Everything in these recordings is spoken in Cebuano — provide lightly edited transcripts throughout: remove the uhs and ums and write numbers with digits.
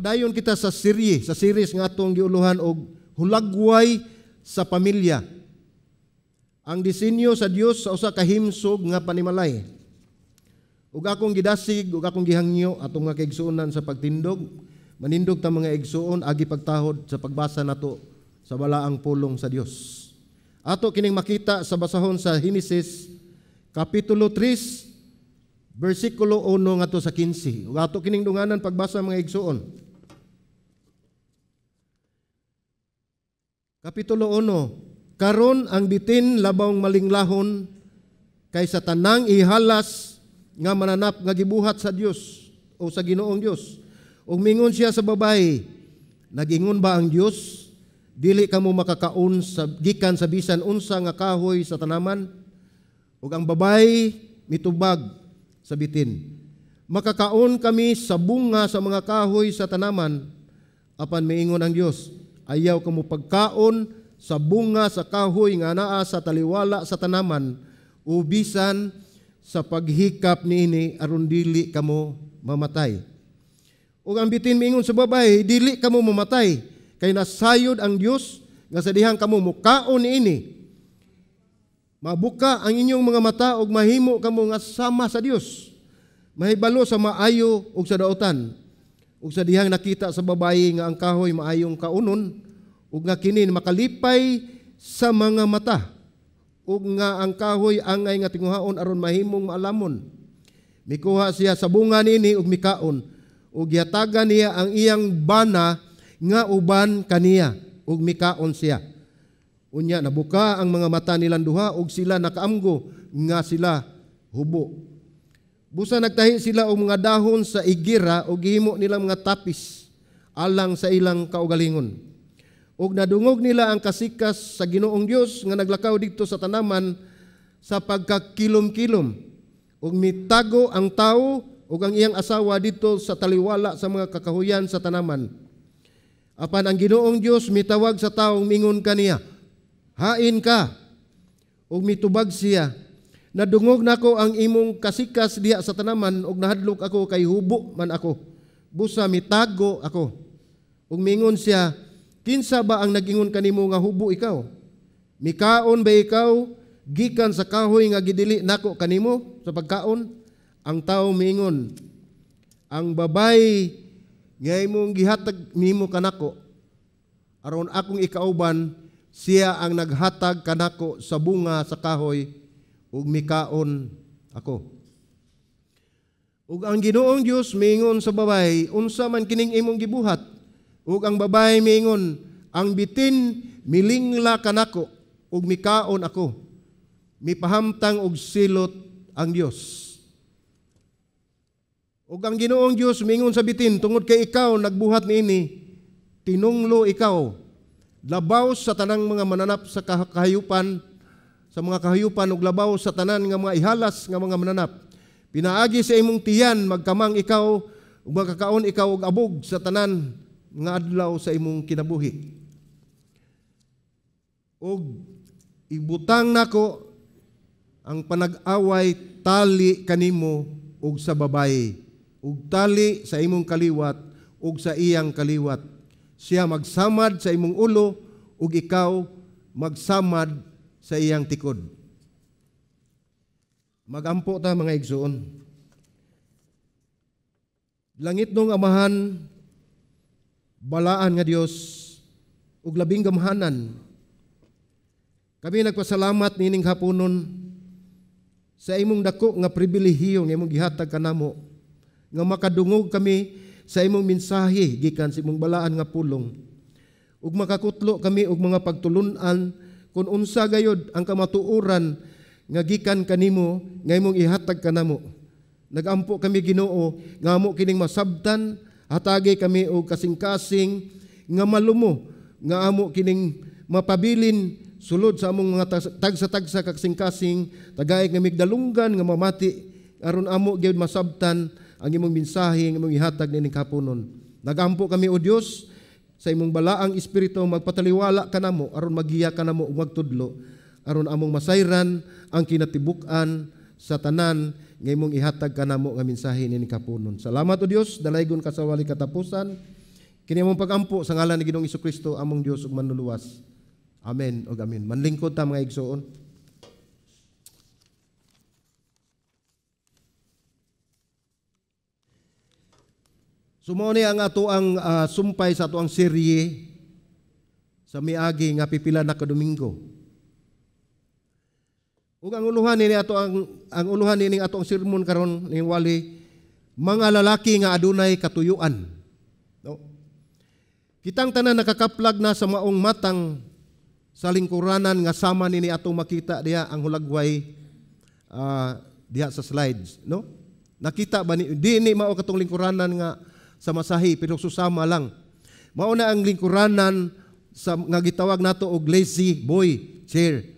Magpadayon kita sa serye, sa series nga atong giuluhan og "Hulagway sa Pamilya. Ang disenyo sa Dios sa usa ka himsog nga panimalay." Ug akong gidasig ug akong gihangyo atong mga kaigsuonan sa pagtindog, manindog ta, mga igsuon, agi pagtahod sa pagbasa nato sa balaang pulong sa Dios. Ato kining makita sa basahon sa Henesis kapitulo 3 bersikulo 1 ngadto sa 15. Ug ato kining dunganan pagbasa, mga igsuon. Kapitulo 1. Karon ang bitin labawng malinglahon kaysa tanang ihalas nga mananap nga gibuhat sa Dios o sa Ginoong Dios. Ug mingon siya sa babae, "Nagingon ba ang Dios, dili kamo makakaon sa gikan sa bisan unsa nga kahoy sa tanaman?" Ug ang babae mitubag sa bitin, "Makakaon kami sa bunga sa mga kahoy sa tanaman." Apan miingon ang Dios, "Ayaw kamo pagkaon sa bunga sa kahoy nga naa sa taliwala sa tanaman, o bisan sa paghikap niini, aron dili kamo mamatay." Ug ang bitin miingon sa babae, "Dili kamo mamatay, kay nasayod ang Dios nga sa dihang kamo mukaon niini, mabuka ang inyong mga mata ug mahimo kamo nga sama sa Dios, mahibalo sa maayo ug sa daotan." Ug sa dihang nakita sa babayi nga ang kahoy maayong kaunon ug nga kini makalipay sa mga mata ug nga ang kahoy angay nga tinguhaon aron mahimong maalamon, mikuha siya sa bunga niini ug mikaon, ug gihatagan niya ang iyang bana nga uban kaniya ug mikaon siya. Unya nabuka ang mga mata nilang duha ug sila nakaamgo nga sila hubo. Busa nagtahi sila og mga dahon sa igira ug gihimo nilang mga tapis alang sa ilang kaugalingon. Ug nadungog nila ang kasikas sa Ginoong Dios nga naglakaw didto sa tanaman sa pagkakilom-kilom. Ug mitago ang tawo ug ang iyang asawa didto sa taliwala sa mga kakahuyan sa tanaman. Apan ang Ginoong Dios mitawag sa tawo, mingon kaniya, "Hain ka?" Ug mitubag siya, "Nadungog nako ang imong kasikas diha sa tanaman ug nahadlok ako kay hubo man ako. Busa mitago ako." Ug mingon siya, "Kinsa ba ang nagingon kanimo nga hubo ikaw? Mikaon ba ikaw gikan sa kahoy nga gidili nako kanimo sa pagkaon?" Ang tao miingon, "Ang babay nga imong gihatag nimo kanako aron akong ikauban, siya ang naghatag kanako sa bunga sa kahoy ug mikaon ako." Ug ang Ginoong Dios miingon sa babae, "Unsa man kining imong gibuhat?" Ug ang babae miingon, "Ang bitin milingla kanako ug mikaon ako." Mipahamtang og silot ang Dios. Ug ang Ginoong Dios miingon sa bitin, "Tungod kay ikaw nagbuhat niini, tinunglo ikaw labaw sa tanang mga mananap sa kahayupan, sa mga kahayupan ug labaw sa tanan nga mga ihalas nga mga mananap. Pinaagi sa imong tiyan magkamang ikaw ug makakaon ikaw og abog sa tanan nga adlaw sa imong kinabuhi. Ug ibutang nako ang panag-away tali kanimo ug sa babayi, ug tali sa imong kaliwat ug sa iyang kaliwat. Siya magsamad sa imong ulo ug ikaw magsamad sa iyang tikod." Magampo ta, mga igsuon. Langitnong Amahan, balaan nga Dios ug labing gamhanan. Kami nagpasalamat nining haponon sa imong dako nga pribilehiyo nga imong gihatag kanamo nga makadungog kami sa imong mensahe gikan sa imong balaan nga pulong ug makakutlo kami og mga pagtulun-an kung unsa gayod ang kamatuoran nga gikan kanimo nga imong ihatag kanamo. Nagampo kami, Ginoo, nga amo kining masabtan, hatagi kami og kasing-kasing nga malumo nga amo kining mapabilin sulod sa among mga tagsa-tagsa ka kasing-kasing, tagay nga migdalunggan nga mamati aron amo gyud masabtan ang imong mensahe nga imong ihatag nining haponon. Nagampo kami, o Dios, sa imong balaang espiritu, magpataliwala kanamo aron magiya kanamo ug magtudlo aron among masayran ang kinatibuk-an sa tanan nga imong ihatag kanamo nga mensahe nining haponon. Salamat, o Dios, dalaygon ka sa walay katapusan. Kini among pagampo sa ngalan ni Ginoong Kristo, among Dios ug manluluwas. Amen ug amen. Manlingkod ta, mga igsoon. So mao ni ang ato ang sumpay sa ato ang serye sa miagi nga pipila na ka Domingo. Ug ang uluhan nini ato ang uluhan nining ato ang sermon karon ning wali, mga lalaki nga adunay katuyuan. No? Kitang tanan nakakaplag na sa maong matang sa lingkuranan nga sama nini ato makita diha ang hulagway diha sa slides, no? Nakita ba ni di ni mao katong lingkuranan nga sa masahi pero susama lang. Mao na ang lingkuranan sa nga gitawag nato og lazy boy chair.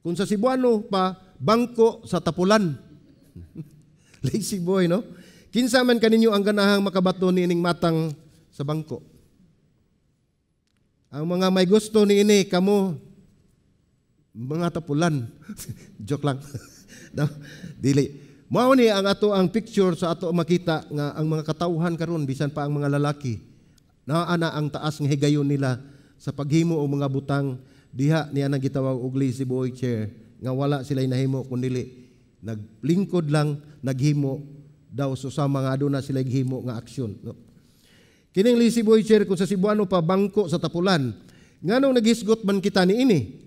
Kung sa Cebuano pa, bangko sa tapulan. Lazy boy, no? Kinsa man kaninyo ang ganahang makabato niining matang sa bangko? Ang mga may gusto niini kamo mga tapulan. Joke lang. No, dili. Mao ni ang ato ang picture sa ato makita nga ang mga katawhan karon, bisan pa ang mga lalaki, naa na ang taas nga higayon nila sa paghimo og mga butang diha niya nang gitawag og lazy boy chair nga wala sila nahimo kun dili naglingkod lang, naghimo daw susama nga aduna sila himo nga aksyon, no? Kining lazy boy chair, kung sa Cebuano pa, bangko sa tapulan, nganong naghisgot man kita niini?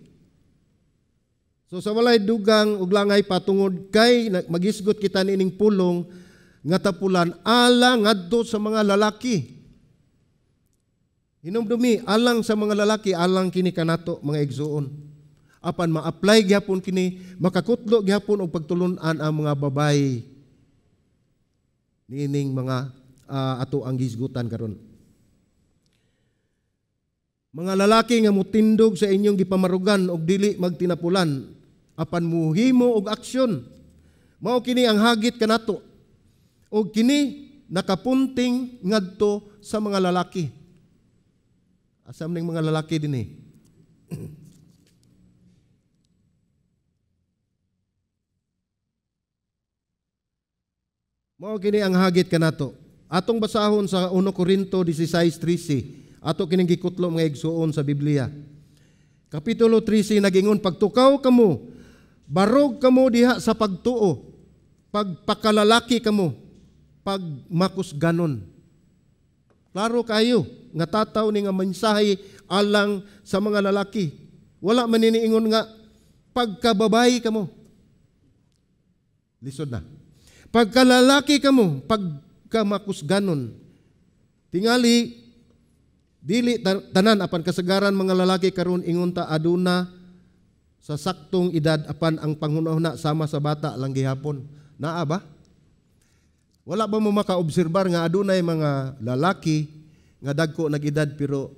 So sa walay dugang ug langay, patungod kay maghisgot kita niining pulong nga tapulan alang ngadto sa mga lalaki. Hinumdumi, alang sa mga lalaki, alang kini kanato, mga igsuon. Apan ma-apply gyapon kini, makakutlo gyapon og pagtulun-an ang mga babayi niining mga ato ang gisgutan karon. Mga lalaki nga mutindog sa inyong gipamarugan og dili magtinapulan apan muhimo og aksyon. Mao kini ang hagit kanato. Og kini nakapunting ngadto sa mga lalaki. Asam ning mga lalaki dinhi? Mao kini ang hagit kanato. Atong basahon sa 1 Korinto 16:13. Ato kining gikutlo, mga igsuon, sa Biblia. Kapitulo 13 nagingon, "Pagtukaw kamo, barog kamo diha sa pagtuo, pagpakalalaki kamo, pagmakusganon." Klaro kayo nga tataw ni nga mensahe alang sa mga lalaki. Wala man niingon nga pagkababayi kamo. Lisod na. Pagkalalaki kamo, pagkamakusganon. Tingali dili tanan apan kasagaran mga lalaki karon, ingon ta, aduna sa saktong edad apan ang panghunahuna sama sa bata lang gihapon. Naa ba? Wala ba mo makaobserbar nga adunay mga lalaki nga dagko nag edad pero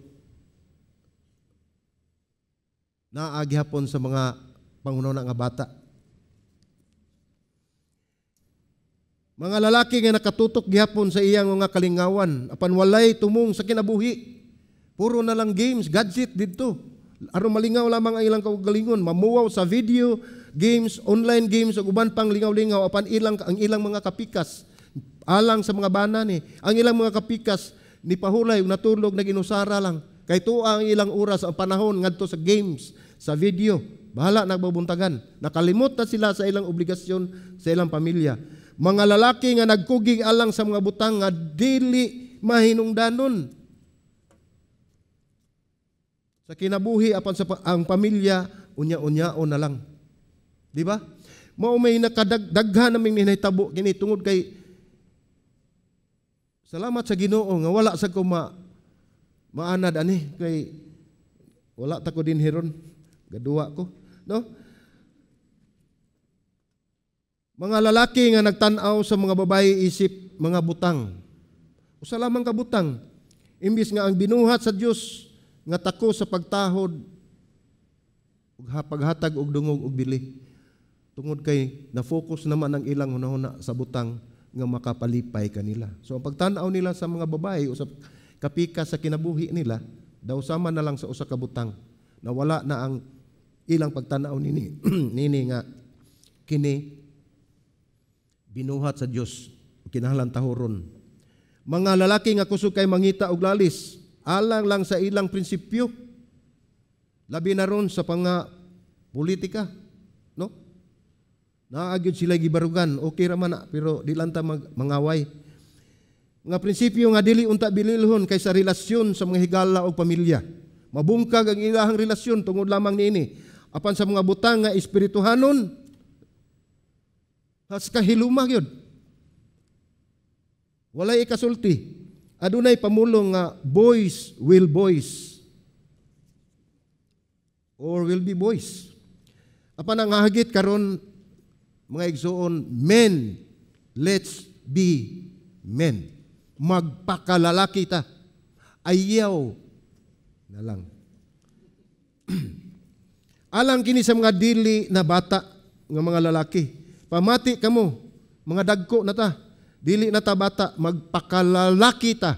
naa gihapon sa mga panghunahuna nga bata? Mga lalaki nga nakatutok gihapon sa iyang mga kalingawan apan walay tumong sa kinabuhi. Puro na lang games, gadget didto. Aron malingaw lamang ang ilang kaugalingon, mamuwaw sa video games, online games ug uban pang lingaw-lingaw, apan ilang ang ilang mga kapikas alang sa mga bana ni, ang ilang mga kapikas ni pahulay ug natulog, naginusara lang. Kay tuwa ang ilang oras, ang panahon ngadto sa games, sa video. Bahala nagbubuntagan. Nakalimot na sila sa ilang obligasyon sa ilang pamilya. Mga lalaki nga nagkugig alang sa mga butang nga dili mahinungdanon sa kinabuhi apan sa ang pamilya unya-unyaon na lang. Di ba? Mao may nakadaghan naming ninahitabo kini tungod kay salamat sa Ginoo nga wala sa ko maanad ani, kay wala ta ko din hiron, gaduwa ko, no? Mga lalaki nga nagtan-aw sa mga babae isip mga butang. Usa lamang ka butang, imbis nga ang binuhat sa Dios nga tako sa pagtahod ug paghatag og dungog og bili, tungod kay na-focus naman ang ilang hunahuna sa butang nga makapalipay kanila. So ang pagtan-aw nila sa mga babae o sa kapika sa kinabuhi nila daw sama na lang sa usa ka butang, nawala na ang ilang pagtan-aw nini nini nga kini binuhat sa Dios, kinahanglan tahuron. Mga lalaki nga kusog kay mangita og lalis alang lang sa ilang prinsipyo. Labi na ron sa panga politika, no? Naa gyud sila gibarugan, okay ra man na, pero di lang ta mangaway. Mga prinsipyo nga dili unta bililhon kay sa relasyon sa mga higala o pamilya. Mabungkag ang ilahang relasyon tungod lamang niini. Apan sa mga butang nga espirituhanon, has kahiluma gyud. Walay ikasulti. Adunay pamulong nga "Boys will boys or will be boys." Apan ang hagit karon, mga igsuon, men, let's be men. Magpakalalaki ta. Ayaw na lang. Alang kini sa mga dili na bata nga mga lalaki. Pamati kamo, mga dagko na ta. Dili na ta bata, magpakalalaki ta.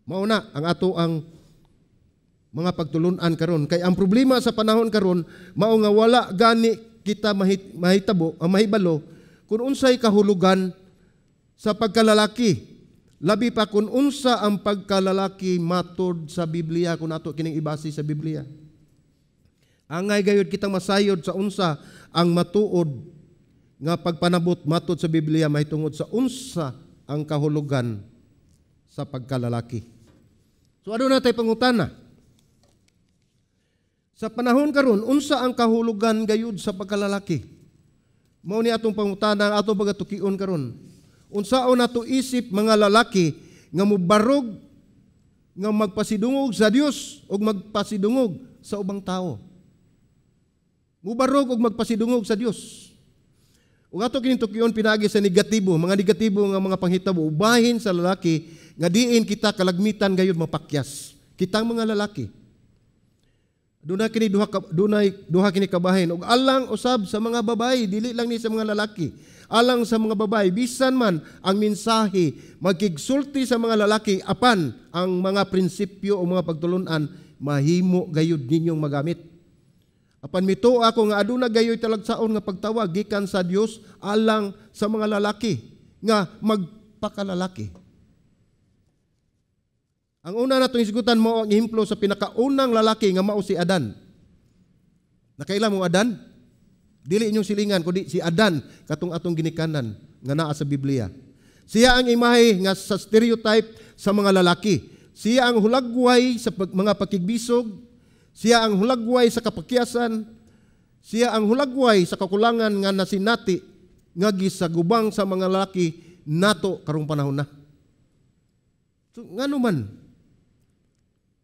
Mao na ang ato ang mga pagtulunan karon, kay ang problema sa panahon karon mao nga wala gani kita mahitabo, ang mahibalo kung unsay kahulugan sa pagkalalaki, labi pa kung unsa ang pagkalalaki matod sa Biblia. Kung ato kining ibase sa Biblia, angay gayud kitang masayod sa unsa ang matuod nga pagpanabot matod sa Biblia mahitungod sa unsa ang kahulugan sa pagkalalaki. So aduna tay pangutana. Sa panahon karon, unsa ang kahulugan gayud sa pagkalalaki? Mao ni atong pangutana, atong pagatukion karon. Unsaon nato isip mga lalaki nga mubarog nga magpasidungog sa Dios ug magpasidungog sa ubang tao? Mubarog og magpasidungog sa Dios. Ug ato kining tukion pinaagi sa negatibo, mga negatibo nga mga panghitabo ubahin sa lalaki nga diin kita kalagmitan gayud mapakyas. Kitang mga lalaki. Dunay duha kini kabahin ug alang usab sa mga babayi, dili lang ni sa mga lalaki. Alang sa mga babayi, bisan man ang mensahe magkigsulti sa mga lalaki, apan ang mga prinsipyo o mga pagtulunan mahimo gayud ninyong magamit. Apan mituo ako nga aduna gayoy talagsaon nga pagtawag gikan sa Dios alang sa mga lalaki nga magpakalalaki. Ang una natong hisgutan mao ang ehemplo sa pinakaunang lalaki nga mao si Adan. Nakaila mo Adan? Dili inyong silingan kundi si Adan katong atong ginikanan nga naa sa Biblia. Siya ang imahe nga sa stereotype sa mga lalaki. Siya ang hulagway sa mga pakigbisog. Siya ang hulagway sa kapakyasan. Siya ang hulagway sa kakulangan nga nasinati nga gisagubang sa mga lalaki nato karong panahon na. So, ngano man?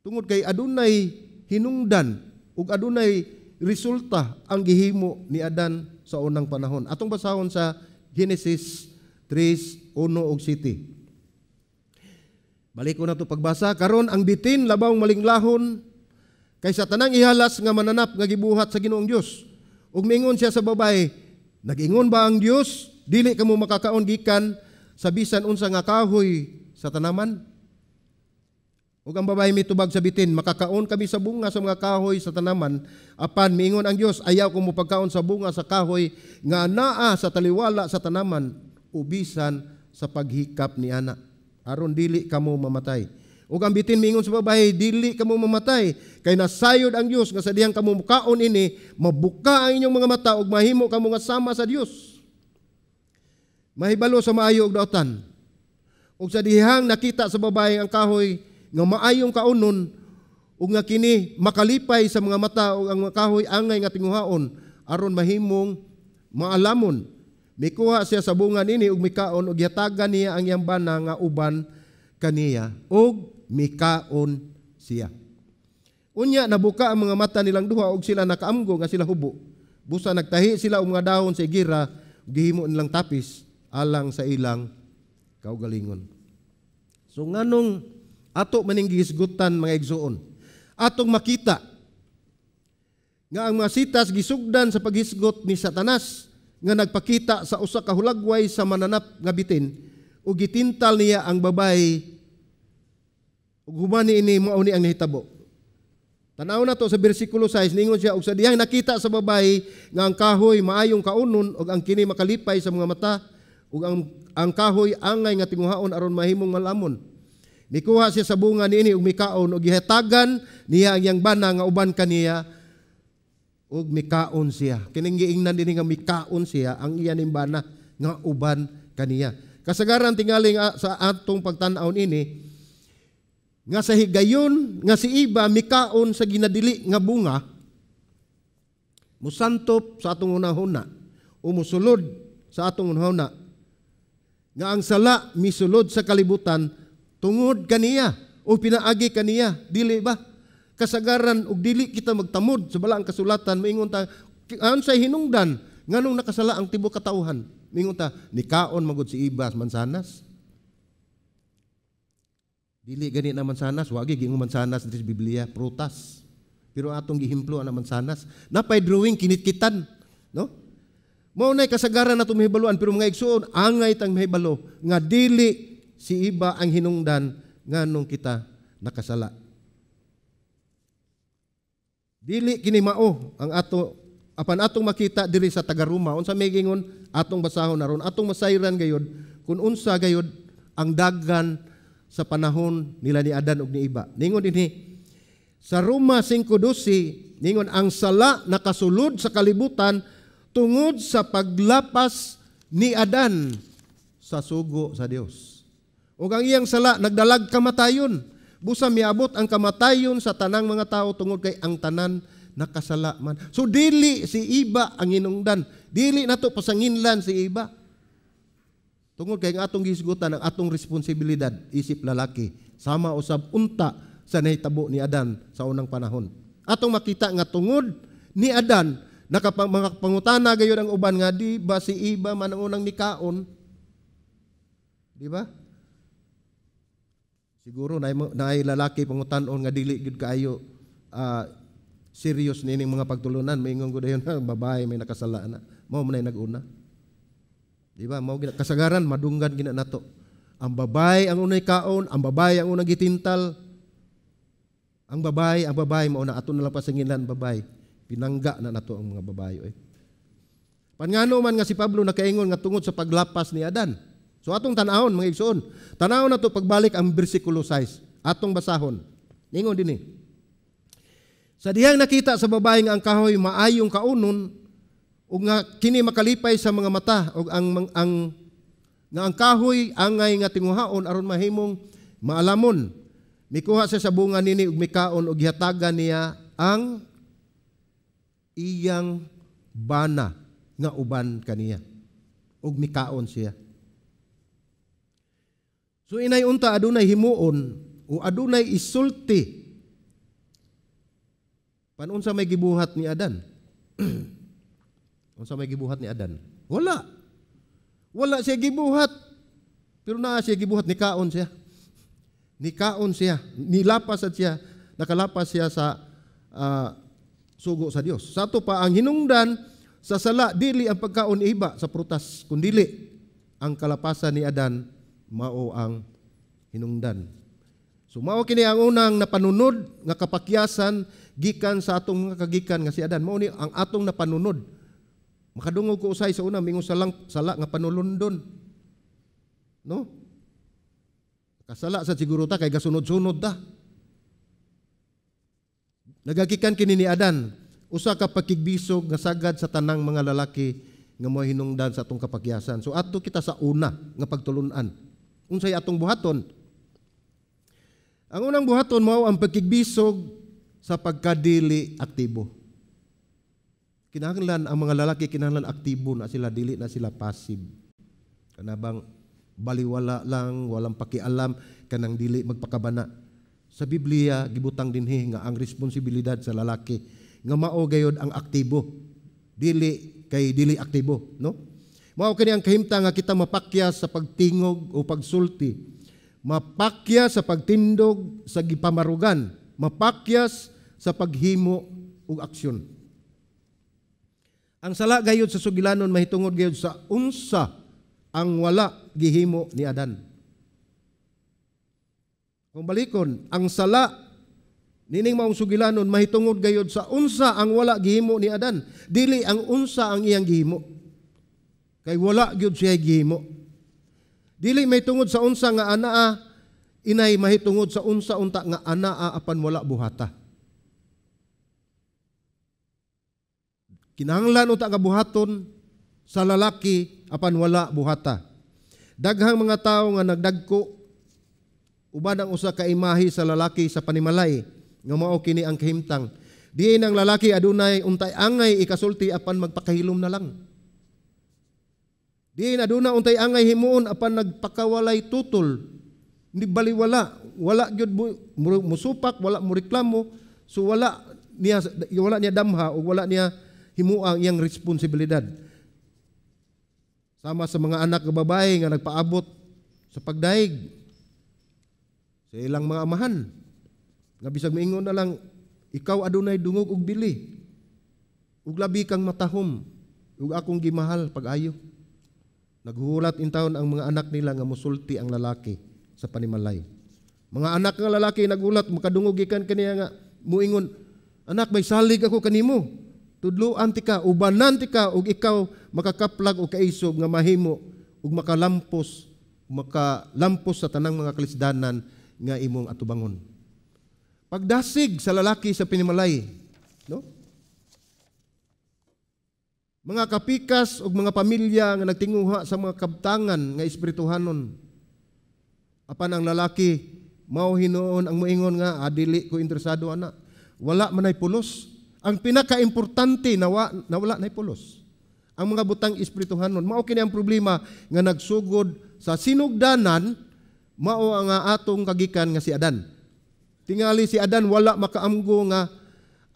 Tungod kay adunay hinungdan ug adunay resulta ang gihimo ni Adan sa unang panahon. Atong basahon sa Genesis 3:1 ug 7. Balik ko na to pagbasa. Karon ang bitin labaw malinglahon kaysa tanang ihalas nga mananap nga gibuhat sa Ginoong Dios. Ug miingon siya sa babae, "Nag-ingon ba ang Dios, dili kamo makakaon gikan sa bisan unsa nga kahoy sa tanaman?" Ug ang babae mitubag sa bitin, "Makakaon kami sa bunga sa mga kahoy sa tanaman, apan miingon ang Dios, ayaw kamo pagkaon sa bunga sa kahoy nga naa sa taliwala sa tanaman, ubisan sa paghikap ni ana, aron dili kamo mamatay." Ug ang bitin miingon sa babae, "Dili kamo mamatay, kay nasayod ang Dios nga sa dihang kamo mukaon ini, mabuka ang inyong mga mata ug mahimo kamo nga sama sa Dios, mahibalo sa maayo ug dautan." Ug sa dihang nakita sa babae ang kahoy nga maayong kaunon ug nga kini makalipay sa mga mata ug ang kahoy angay nga tinguhaon aron mahimong maalamon, mikuha siya sa bunga nini ug mikaon, ug gihatagan niya ang iyang bana nga uban kaniya ug mikaon siya. Unya nabuka ang mga mata nilang duha ug sila nakaamgo nga sila hubo. Busa nagtahi sila og mga dahon sa igira, gihimo nilang tapis alang sa ilang kaugalingon. So nganong ato maning gihisgutan, mga igsuon? Atong makita nga ang mga sitas gisugdan sa paghisgot ni Satanas nga nagpakita sa usa ka hulagway sa mananap nga bitin ug gitintal niya ang babae, ug human niini mao ni ang nahitabo. Tanaw na to sa bersikulo 6, ningon siya, "Ug sa dihang nakita sa babae nga ang kahoy maayong kaunon ug ang kini makalipay sa mga mata ug ang ang kahoy angay nga tinguhaon aron mahimong malamon. Mikuha siya sa bunga niini ug mikaon, ug gihatagan niya ang iyang bana nga uban kaniya ug mikaon siya. Kining giingnan dinhi nga mikaon siya, ang iya ning bana nga uban kaniya. Kasagaran tingali nga sa atong pagtan-aw ini nga sa higayon nga si Iba mikaon sa ginadili nga bunga, musantop sa atong hunahuna o musulod sa atong hunahuna nga ang sala misulod sa kalibutan tungod kaniya o pinaagi kaniya, dili ba? Kasagaran og dili kita magtamod sa Balaang Kasulatan, moingon ta, "Unsay hinungdan nganong nakasala ang tibuok katawhan?" Moingon ta, "Nikaon magud si Iba mansanas." Dili gani na mansanas, wagi giingon mansanas diri sa Biblia, prutas. Pero atong gihimplo ang mansanas. Napay drawing kinitkitan, no? Mao nay kasagaran nato mahibaluan, pero mga igsuon, angay tang mahibalo nga dili si Iba ang hinungdan nganong kita nakasala. Dili kini mao ang ato, apan atong makita diri sa taga-Roma unsa may gingon. Atong basahon aron atong masayran gayod kung unsa gayod ang dagan sa panahon nila ni Adan ug ni Iba. Ningon dinhi sa Roma 5:12, ningon ang sala nakasulod sa kalibutan tungod sa paglapas ni Adan sa sugo sa Dios. Ug ang iyang sala nagdalag kamatayon. Busa miabot ang kamatayon sa tanang mga tao tungod kay ang tanan nakasala man. So dili si Iba ang hinungdan. Dili nato pasanginlan si Iba. Tungod kay ang atong gihisgutan, ang atong responsibilidad isip lalaki sama usab unta sa nahitabo ni Adan sa unang panahon. Atong makita nga tungod ni Adan mga pangutana gayud ang uban nga di ba si Iba man ang unang mikaon? Di ba? Siguro naay lalaki pangutan-on nga dili gyud kaayo serious nining mga pagtulunan, maingon gud dayon, "Babae may nakasala na. Mao man ay nag-una." Di ba? Mao gina kasagaran madunggan gina nato. Ang babae ang unay kaon, ang babae ang unang gitintal. Ang babae mao na ato na lang pasangilan babae. Pinangga na nato ang mga babae oy. Pangano man nga si Pablo nakaingon nga tungod sa paglapas ni Adan? So atong tan-awon, mga igsoon. Tan-awon nato pagbalik ang bersikulo 6. Atong basahon. Ningon dinhi. Sa dihang nakita sa babae nga ang kahoy maayong kaunon ug nga kini makalipay sa mga mata ug ang nga ang kahoy angay nga tinguhaon aron mahimong maalamon. Mikuha siya sa bunga nini ug mikaon, ug gihatagan niya ang iyang bana nga uban kaniya ug mikaon siya. So inay unta adunay himuon o adunay isulti. Panunsa may gibuhat ni Adan? Unsa may gibuhat ni Adan? Wala. Wala siya gibuhat. Pero naa siya gibuhat, nikaon siya. Nikaon siya, nilapas at siya, nakalapas siya sa sugo sa Dios. Sa ato pa, ang hinungdan sa sala dili ang pagkaon iba sa prutas, kundili ang kalapasan ni Adan mao ang hinungdan. So mao kini ang unang napanunod nga kapakyasan gikan sa atong mga kagikan nga si Adan. Mao ni ang atong napanunod. Makadungog ko usay sa una mingon salang sala nga panulundon. No? Kasala sa siguro ta kay gasunod-sunod ta. Nagagikan kini ni Adan, usa ka pakigbisog nga sagad sa tanang mga lalaki nga mo hinungdan sa atong kapakyasan. So adto kita sa una nga pagtulunan. Unsay atong buhaton? Ang unang buhaton mao ang pagkigbisog sa pagkadili aktibo. Kinahanglan ang mga lalaki, kinahanglan aktibo na sila, dili na sila passive. Kanabang baliwala lang, walang pakialam, kanang dili magpakabana. Sa Biblia gibutang dinhi nga ang responsibilidad sa lalaki nga mao gayod ang aktibo. Dili kay dili aktibo, no? Mao kini ang kahimtang nga kita mapakyas sa pagtingog o pagsulti. Mapakyas sa pagtindog sa gipamarugan, mapakyas sa paghimo ug aksyon. Ang sala gayud sa sugilanon mahitungod gayud sa unsa ang wala gihimo ni Adan. Kung balikon, ang sala nining maong sugilanon mahitungod gayud sa unsa ang wala gihimo ni Adan. Dili ang unsa ang iyang gihimo. Kay wala gyud siya gihimo. Dili may tungod sa unsa nga anaa inay, mahitungod sa unsa unta nga anaa apan wala buhata. Kinahanglan unta nga buhaton sa lalaki apan wala buhata. Daghang mga tawo nga nagdagko uban ang usa ka imahe sa lalaki sa panimalay nga mao kini ang kahimtang. Diin ang lalaki adunay untay angay ikasulti apan magpakahilom na lang. Diin aduna untay angay himuon apan nagpakawalay tutol. Hindi baliwala, wala gyud musupak, wala mureklamo, so wala niya damha o wala niya himuang iyang responsibilidad. Sama sa mga anak nga babae nga nagpaabot sa pagdaig sa ilang mga amahan. Nga bisag moingon na lang, "Ikaw adunay dungog og bili. Ug labi kang matahom ug akong gimahal pag-ayo." Naghulat intawon ang mga anak nila nga musulti ang lalaki sa panimalay. Mga anak nga lalaki nagulat makadungog gikan kaniya nga muingon, "Anak, may salig ako kanimo. Tudloan tika, ubanan tika ug ikaw makakaplag og kaisog nga mahimo ug makalampos sa tanang mga kalisdanan nga imong atubangon." Pagdasig sa lalaki sa panimalay, no? Mga kapikas ug mga pamilya nga nagtinguha sa mga kabtangan nga espirituhanon. Apan ang lalaki mao hinuon ang moingon nga, "Ah, dili ko interesado ana." Wala man ay pulos. Ang pinakaimportante nawala nay pulos. Ang mga butang espirituhanon, mao kini ang problema nga nagsugod sa sinugdanan, mao ang atong kagikan nga si Adan. Tingali si Adan wala makaamgo nga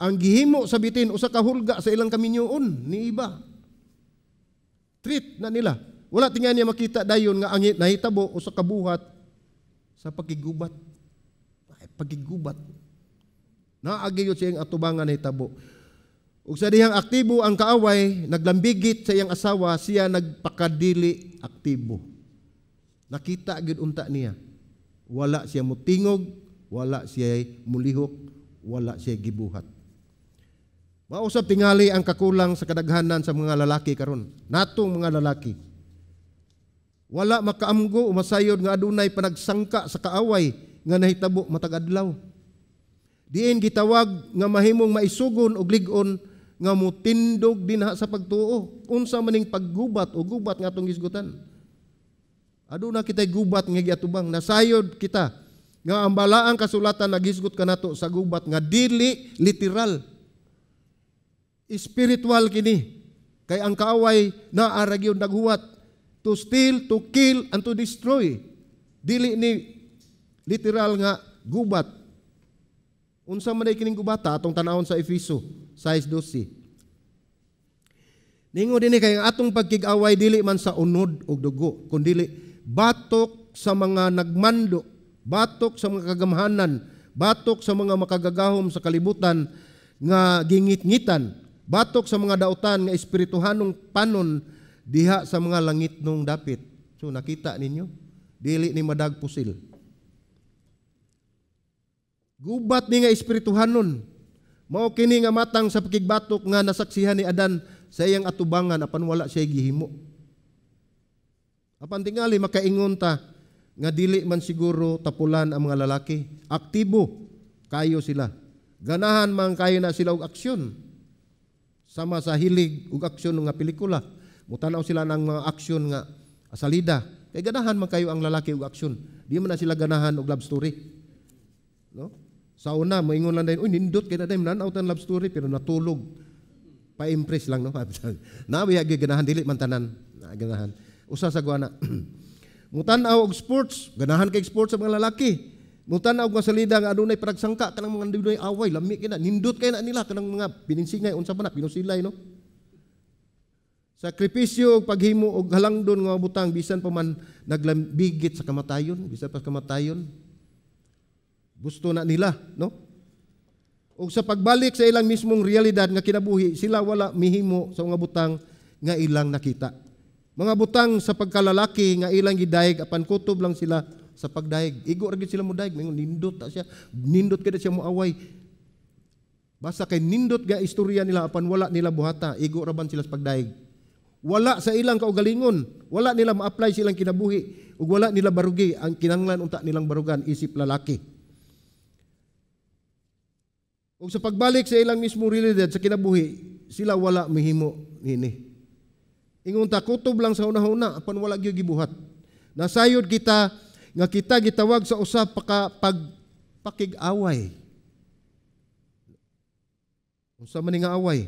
ang gihimo sa bitin usa ka hulga sa ilang kaminyoon ni iba. Treat na nila. Wala tingali niya makita dayon nga ang nahitabo usa ka buhat sa pakigubat. Ay, pakigubat. Naagi yun siyang atubangan nahitabo. Ug sa dihang aktibo ang kaaway, naglambigit sa iyang asawa, siya nagpakadili aktibo. Nakita gyud unta niya. Wala siya mutingog, wala siya mulihok, wala siya gibuhat. Mausap tingali ang kakulang sa kadaghanan sa mga lalaki karon. Natong mga lalaki. Wala makaamgo o masayod nga adunay panagsangka sa kaaway nga nahitabo matag adlaw. Diin gitawag nga mahimong maisugon og lig-on nga mutindog dinha sa pagtuo. Unsa maning paggubat o gubat nga atong gisgutan? Aduna kitay gubat nga giatubang. Nasayod kita nga ang balaang kasulatan nagisgot kanato sa gubat nga dili literal. Spiritual kini. Kay ang kaaway naa ra gyud naghuwat to steal, to kill, and to destroy. Dili ni literal nga gubat. Unsa man ay kining gubata atong tanawon sa Efeso 6:12. Ningo dinhi kay ang atong pagkig-away dili man sa unod og dugo, kundili batok sa mga nagmando, batok sa mga kagamhanan, batok sa mga makagagahom sa kalibutan nga gingit-ngitan, batok sa mga dautan nga espirituhanong panon diha sa mga langit nung dapit. So nakita ninyo, dili ni madag pusil. Gubat ni nga espirituhanon. Mao kini nga matang sa pakigbatok nga nasaksihan ni Adan sa iyang atubangan apan wala siya gihimo. Apan tingali makaingon ta nga dili man siguro tapulan ang mga lalaki. Aktibo kayo sila. Ganahan man kayo na sila og aksyon. Sama sa hilig og aksyon nga pelikula. Mutanaw sila ng mga aksyon nga salida. Kay ganahan man kayo ang lalaki og aksyon. Di man na sila ganahan og love story. No? Sa una, moingon lang dayon, "Uy, nindot kay na dayon, nanaw tan love story," pero natulog. Pa-impress lang, no? Nawiya ganahan, dili man tanan. Na, ganahan. Usa sa guana. Mutan-aw og sports, ganahan kay sports sa mga lalaki. Mutan-aw og salida nga adunay panagsangka kanang mga adunay away, lami kay na, nindot kay na nila kanang mga pininsingay unsa pa na, pinusilay, no? Sakripisyo og paghimo og halangdon nga butang bisan pa man naglambigit sa kamatayon, bisan pa sa kamatayon. Gusto na nila, no? Og sa pagbalik sa ilang mismong realidad nga kinabuhi, sila wala mihimo sa mga butang nga ilang nakita. Mga butang sa pagkalalaki nga ilang gidayeg apan kutob lang sila sa pagdayeg. Igo ra gyud sila mo dayeg, mingon nindot ta siya, nindot kay siya moaway. Basta kay nindot ga istorya nila apan wala nila buhata, igo ra ban sila sa pagdayeg. Wala sa ilang kaugalingon, wala nila ma-apply silang kinabuhi ug wala nila barugi ang kinanglan unta nilang barugan isip lalaki. Ug sa pagbalik sa ilang mismo realidad sa kinabuhi, sila wala mahimo nini. Ingon ta, kutob lang sa una-una, apan wala gyud gibuhat. Nasayod kita nga kita gitawag sa usa pa ka pag pakig-away. Unsa man nga away?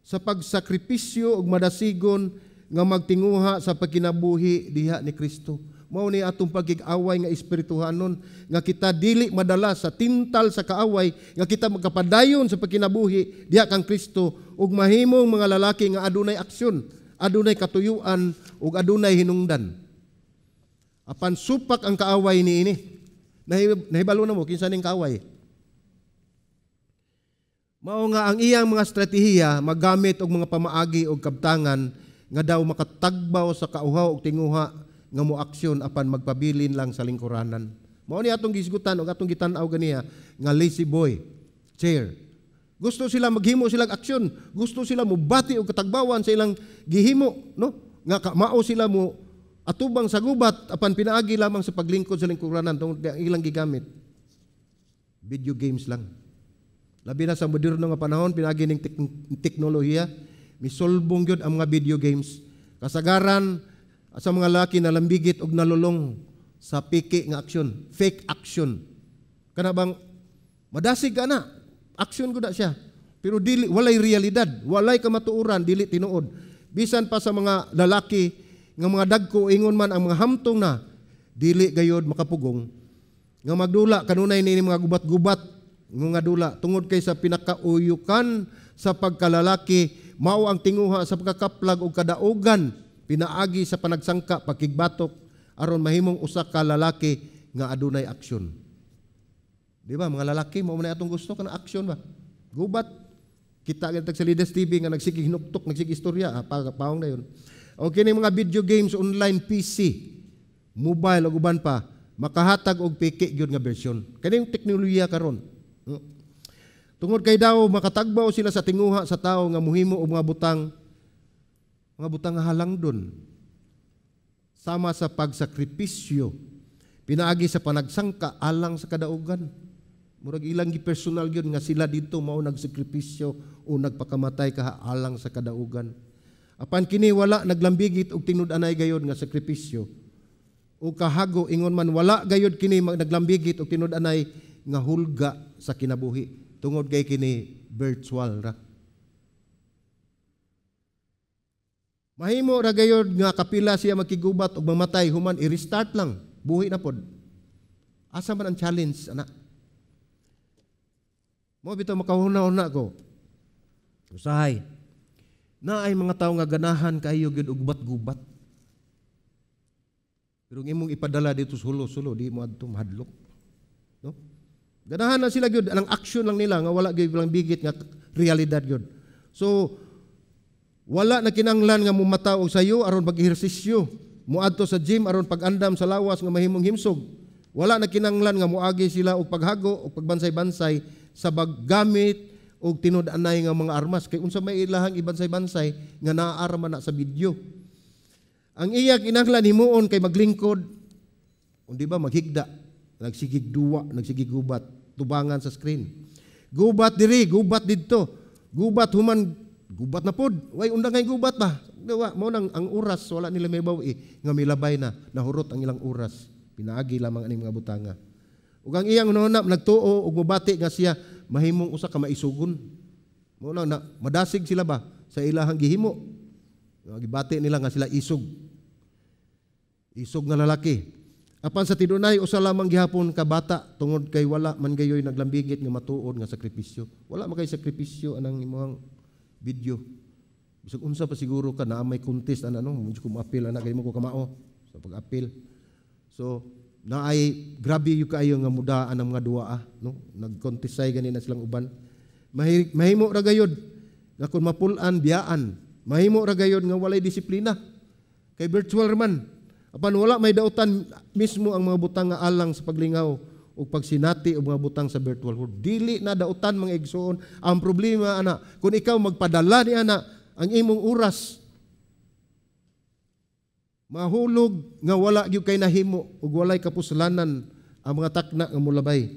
Sa pagsakripisyo ug madasigon nga magtinguha sa pagkinabuhi diha ni Kristo. Mao ni atong pagkig-away nga espirituhanon, nga kita dili madala sa tintal sa kaaway, nga kita magkapadayon sa pagkinabuhi diha kang Kristo ug mahimong mga lalaki nga adunay aksyon, adunay katuyuan ug adunay hinungdan. Apan supak ang kaaway niini. Nahibalo na mo kinsa ning kaaway. Mao nga ang iyang mga estratehiya magamit og mga pamaagi og kabtangan nga daw makatagbaw sa kauhaw og tinguha nga mo aksyon, apan magpabilin lang sa lingkuranan. Mao ni atong gisgutan og atong gitan-aw ganiha nga lazy boy chair. Gusto sila maghimo silang aksyon, gusto sila mobati og katagbawan sa ilang gihimo, no? Nga mao sila mo atubang sa gubat, apan pinaagi lamang sa paglingkod sa lingkuranan tungod kay ang ilang gigamit video games lang. Labi na sa moderno nga panahon, pinaagi ning teknolohiya, misulbong gyud ang mga video games. Kasagaran sa mga laki na lambigit og nalulong sa piki nga aksyon, fake action. Kana bang madasig ka na, action gud na siya. Pero dili, walay realidad, walay kamatuoran, dili tinuod. Bisan pa sa mga lalaki nga mga dagko, ingon man ang mga hamtong na dili gayod makapugong nga magdula kanunay ni mga gubat-gubat nga dula, tungod kay sa pinakauyukan sa pagkalalaki mao ang tinguha sa pagkakaplag og kadaugan pinaagi sa panagsangka, pagkigbatok, aron mahimong usa ka lalaki nga adunay aksyon. Di ba mga lalaki, mao man atong gusto kana aksyon ba? Gubat. Kita gyud sa Leaders TV nga nagsige hinuktok, nagsige istorya, paong na yun. O kini mga video games online, PC, mobile ug uban pa, makahatag og piki gyud nga bersyon. Kaning teknolohiya karon. Tungod kay daw makatagbaw sila sa tinguha sa tao nga muhimo og mga butang nga halangdon sama sa pagsakripisyo pinaagi sa panagsangka alang sa kadaugan. Murag ilang gi personal gyud nga sila dito mao nagsakripisyo o nagpakamatay ka alang sa kadaugan. Apan kini wala naglambigit og tinud-anay gayod nga sakripisyo o kahago. Ingon man, wala gayod kini naglambigit og tinud-anay nga hulga sa kinabuhi tungod kay kini virtual ra. Mahimo ra gayod nga kapila siya makigubat og mamatay, human i-restart lang, buhi na pod. Asa man ang challenge ana? Mo bitaw makahuna-huna ko. Usahay naay mga tawo nga ganahan kayo gyud og gubat-gubat. Pero ang imong ipadala dito sa sulo-sulo, di mo adto, mahadlok. No? Ganahan na sila gyud ang action lang nila nga wala gyud lang bigit nga realidad gyud. So wala na kinanglan nga mumata og sayo aron pag-ehersisyo, moadto sa gym aron pag-andam sa lawas nga mahimong himsog. Wala na kinanglan nga moagi sila og paghago og pagbansay-bansay sa paggamit og tinud-anay nga mga armas, kay unsa may ilahang ibansay-bansay nga naa man na sa video. Ang iya kinahanglan himuon kay maglingkod, di ba maghigda, nagsigig duwa, nagsigig gubat, tubangan sa screen. Gubat diri, gubat didto. Gubat, human gubat na pod. Way undang ngay gubat ba? Wa mao nang ang oras wala nila may bawi nga milabay na, nahurot ang ilang oras. Pinaagi lamang aning mga butanga. Ug ang iyang hunahuna nagtuo ug mobati nga siya mahimong usa ka maisugon. Mao nang na, madasig sila ba sa ilahang gihimo. Gibati nila nga sila isog. Isog nga lalaki. Apan sa tidunay, usa lamang gihapon ka bata tungod kay wala man gayoy naglambigit nga matuod nga sakripisyo. Wala man kay sakripisyo anang imong video. Bisag unsa pa siguro ka naa may contest ana, no, medyo ko maapil ana kay mo ko kamao sa pag-apil. So naay grabe yu kaayo nga mudaan ang mga duwa, no, nag-contestay gani na silang uban. Mahimo ra gayod nga kun mapul-an, biyaan. Mahimo ra gayod nga walay disiplina kay virtual ra man. Apan wala may dautan mismo ang mga butang nga alang sa paglingaw o pagsinati og mga butang sa virtual world. Dili na dautan, mga igsoon. Ang problema ana, kung ikaw magpadala ni ana ang imong oras Mahulog nga wala gyud kay nahimo ug walay kapuslanan ang mga takna nga molabay.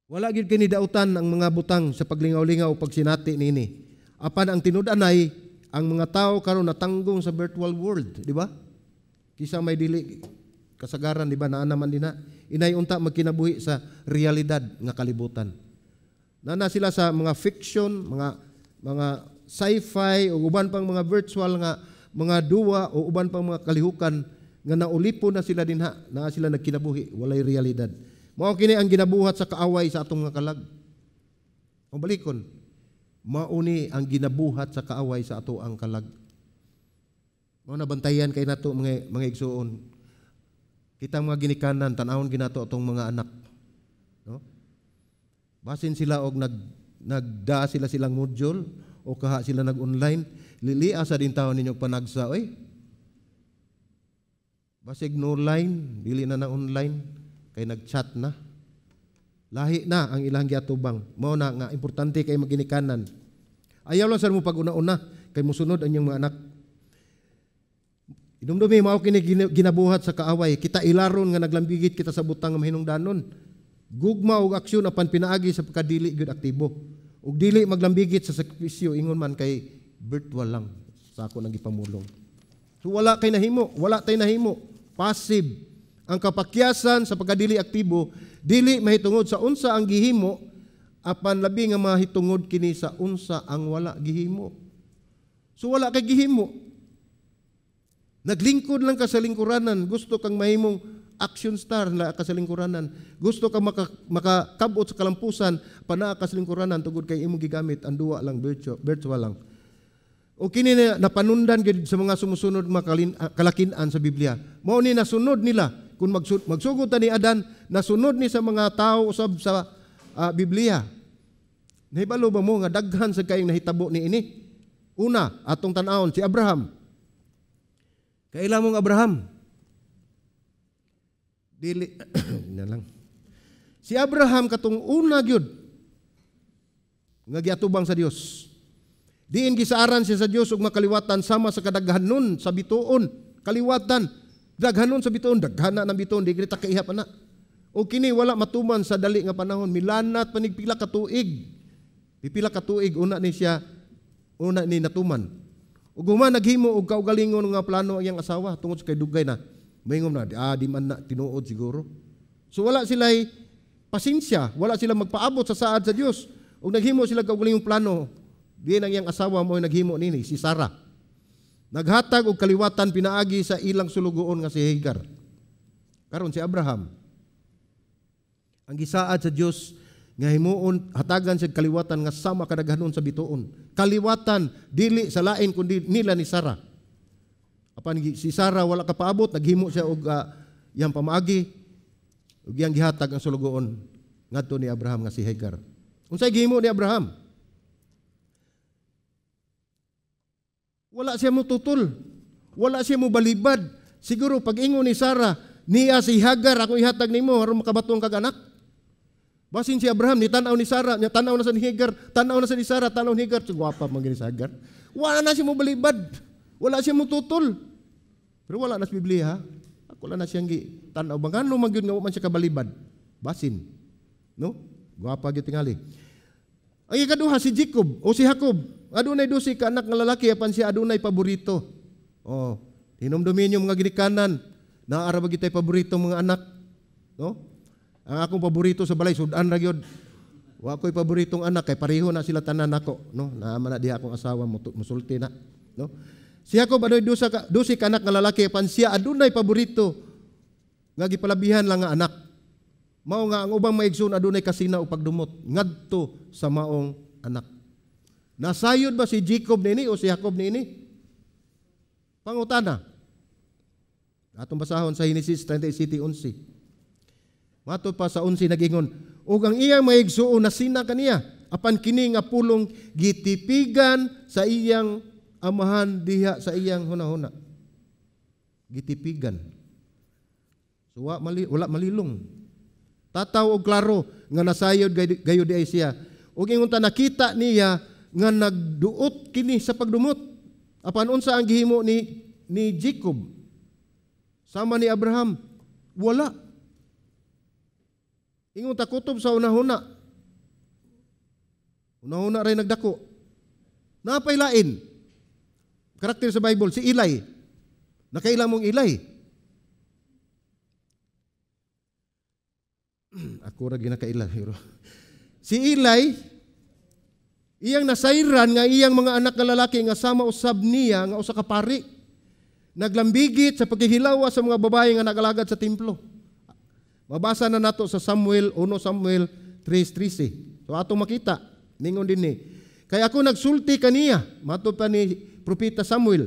Wala gyud kini dautan ang mga butang sa paglingaw-lingaw o pagsinati niini. Apan ang tinud-anay, ang mga tao karon natanggong sa virtual world, di ba? Kisa may dili kasagaran, di ba, naa naman dinha. Inay unta magkinabuhi sa realidad nga kalibutan. Nana sila sa mga fiction, mga sci-fi o uban pang mga virtual nga mga duwa o uban pang mga kalihukan nga naulipon na sila dinha, naa sila nagkinabuhi, walay realidad. Mao kini ang ginabuhat sa kaaway sa atong mga kalag. O balikon, mao ni ang ginabuhat sa kaaway sa ato ang kalag. Mao na bantayan kay nato mga igsuon. Kita mga ginikanan, tan-awon ginato atong mga anak. No? Basin sila og nagda sila silang module o kaha sila nag-online, lilia sa din taon ninyo panagsa oy. Basig no line, dili na na online kay nag-chat na. Lahi na ang ilang giatubang. Mao na nga importante kay maginikanan. Ayaw lang sa mo pag-una-una kay mosunod ang inyong mga anak. Inumdumi mao kini ginabuhat sa kaaway. Kita ilaron nga naglambigit kita sa butang nga mahinungdanon. Gugma og aksyon apan pinaagi sa pagkadili gyud aktibo. Ug dili maglambigit sa sakripisyo ingon man kay virtual lang sa ako nang gipamulong. So wala kay nahimo, wala tay nahimo, passive. Ang kapakyasan sa pagkadili aktibo dili mahitungod sa unsa ang gihimo apan labi nga mahitungod kini sa unsa ang wala gihimo. So wala kay gihimo. Naglingkod lang ka sa lingkuranan, gusto kang mahimong action star na ka sa lingkuranan. Gusto kang makakabot sa kalampusan panaa ka sa lingkuranan tungod kay imong gigamit ang duwa lang, virtual lang. O kini na napanundan gyud sa mga sumusunod mga kalakin-an sa Biblia. Mao ni nasunod nila kung magsugod ta ni Adan, nasunod ni sa mga tao usab sa Biblia. Nahibalo ba mo nga daghan sa kayong nahitabo ni ini? Una, atong tan-awon si Abraham. Kaila mong Abraham? Dili na lang. Si Abraham katong una gyud nga giatubang sa Dios. Diin gisaaran siya sa Dios og makaliwatan sama sa kadaghanon sa bituon. Kaliwatan, daghanon sa bituon, daghana ng bituon, di kita kaihap ana. O kini wala matuman sa dali nga panahon, milanat panig pila ka tuig. Pipila ka tuig una ni siya, una ni natuman. Ug human naghimo og kaugalingon nga plano ang iyang asawa tungod sa kay dugay na. Moingon na, di man na tinuod siguro. So wala sila'y pasensya, wala sila magpaabot sa saad sa Dios. Ug naghimo sila kaugalingong plano. Diin ang iyang asawa mo naghimo nini, si Sarah. Naghatag og kaliwatan pinaagi sa ilang sulugoon nga si Hagar. Karon si Abraham, ang gisaad sa Dios nga himuon hatagan siya kaliwatan nga sama kadaghanon sa bituon. Kaliwatan dili sa lain kundi nila ni Sarah. Apan si Sarah wala kapaabot, naghimo siya og iyang pamaagi ug iyang gihatag ang sulugoon ngadto ni Abraham nga si Hagar. Unsay gihimo ni Abraham? Wala siya mututol. Wala siya mobalibad. Siguro pag ingon ni Sarah, niya si Hagar akong ihatag nimo aron makabatong kag anak. Basin si Abraham, ni tan-aw ni Sarah, niya tan-aw na sa ni Hagar, tan-aw na sa ni Sarah, tan-aw ni Hagar, gwapa man gini si Hagar. Wala na siya mobalibad. Wala siya mututol. Pero wala na sa Biblia, ha? Ako lang na siyang tan-aw. Bangano man gyud nga wa man siya kabalibad. Basin. No? Gwapa gyud tingali. Ang ikaduha si Jacob o si Jacob, adunay 12 ka anak nga lalaki apan siya adunay paborito. Oh, hinumdumi ninyo mga ginikanan, naa ra ba gitay paborito mga anak? No? Ang akong paborito sa balay sudan ra gyud. Wa ko'y paboritong anak kay pareho na sila tanan nako, no? Naa man na diha akong asawa musulti na, no? Si Jacob adunay 12 ka anak nga lalaki apan siya adunay paborito nga gipalabihan lang nga anak. Mao nga ang ubang maigsoon adunay kasina o pagdumot ngadto sa maong anak. Nasayod ba si Jacob niini o si Jacob niini? Pangutana. Atong basahon sa Genesis 37:11. Matod pa sa 11 nag-ingon, ug ang iyang maigsuon nasina kaniya apan kini nga pulong gitipigan sa iyang amahan diha sa iyang hunahuna. Gitipigan. So, wala malilong. Tataw og klaro nga nasayod gayud di ay siya. Ug ingon ta nakita niya nga nagduot kini sa pagdumot. Apan unsa ang gihimo ni Jacob? Sama ni Abraham, wala. Ingon ta kutob sa unahuna. Unahuna ray nagdako. Napay lain. Karakter sa Bible, si Eli. Nakaila mong Eli. Ako ra ginakaila. Si Eli, iyang nasayran nga iyang mga anak nga lalaki nga sama usab niya nga usa ka pari. Naglambigit sa paghihilawa sa mga babae nga nagalagad sa templo. Mabasa na nato sa Samuel 1 Samuel 3:13. So atong makita ningon dinhi. Kay ako nagsulti kaniya, matud pa ni propeta Samuel.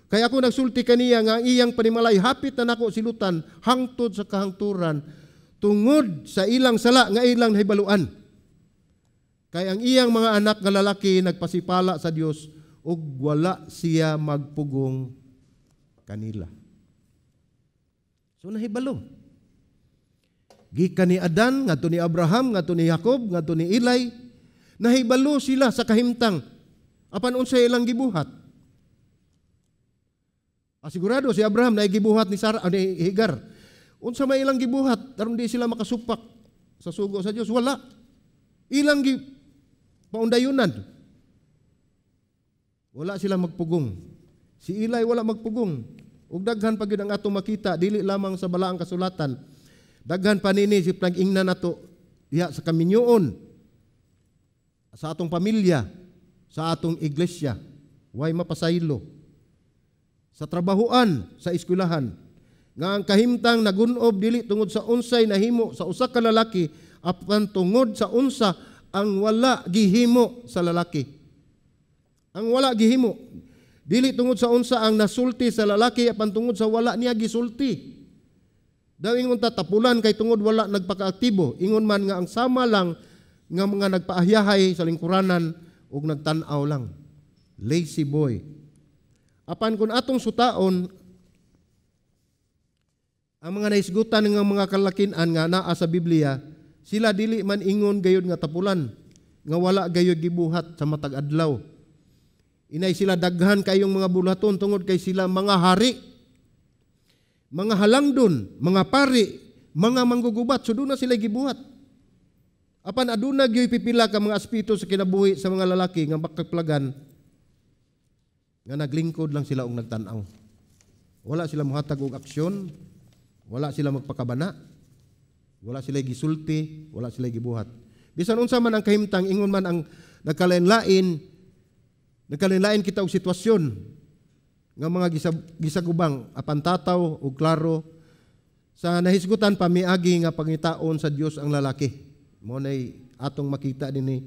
Kay ako nagsulti kaniya nga iyang panimalay hapit na nako silutan hangtod sa kahangturan tungod sa ilang sala nga ilang nahibaluan. Kay ang iyang mga anak nga lalaki nagpasipala sa Dios ug wala siya magpugong kanila. So nahibalo. Gikan ni Adan, ngadto ni Abraham, ngadto ni Jacob, ngadto ni Eli, nahibalo sila sa kahimtang. Apan unsay ilang gibuhat? Asigurado si Abraham na gibuhat ni Sarah, ni Hagar. Unsa may ilang gibuhat aron di sila makasupak sa sugo sa Dios? Wala. Ilang paundayunan. Wala sila magpugong. Si Eli wala magpugong. Ug daghan pa gyud ang atong makita dili lamang sa balaang kasulatan. Daghan pa nini si pag-ingnan nato diha sa kaminyoon, sa atong pamilya, sa atong iglesia, way mapasaylo, sa trabahuan, sa eskwelahan. Nga ang kahimtang nagunob dili tungod sa unsay nahimo sa usa ka lalaki, apan tungod sa unsa ang wala gihimo sa lalaki. Ang wala gihimo dili tungod sa unsa ang nasulti sa lalaki, apan tungod sa wala niya gisulti. Daw ingon ta tapulan kay tungod wala nagpakaaktibo, ingon man nga ang sama lang nga mga nagpaahyahay sa lingkuranan ug nagtan-aw lang. Lazy boy. Apan kung atong sutaon ang mga nahisgutan nga mga kalakin-an nga naa sa Biblia, sila dili man ingon gayud nga tapulan, nga wala gayud gibuhat sa matag adlaw. Inay sila daghan kayong mga bulaton tungod kay sila mga hari, mga halangdon, mga pari, mga manggugubat, so doon na sila gibuhat. Apan aduna gyoy pipila ka mga aspeto sa kinabuhi sa mga lalaki nga makaplagan nga naglingkod lang sila og nagtan-aw. Wala sila mohatag og aksyon, wala sila magpakabana, wala sila gisulti, wala sila gibuhat. Bisan unsa man ang kahimtang, ingon man ang nagkalain-lain, nagkalain-lain kita og sitwasyon nga mga gisagubang apan tataw ug klaro sa nahisgutan pa miagi nga pangitaon sa Dios ang lalaki. Mao nay atong makita dinhi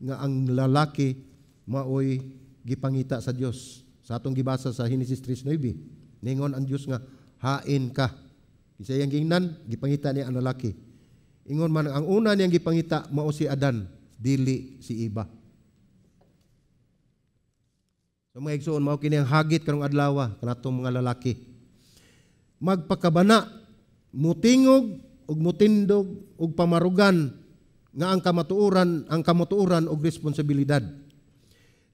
nga ang lalaki maoy gipangita sa Dios. Sa atong gibasa sa Henesis 3:9, ningon ang Dios nga hain ka. Kinsa iyang giingnan, gipangita niya ang lalaki. Ingon man ang una niyang gipangita mao si Adan, dili si Eva. So mga igsoon, mao kini ang hagit karong adlaw kanatong mga lalaki. Magpakabana, mutingog ug mutindog ug pamarugan nga ang kamatuoran og responsibilidad.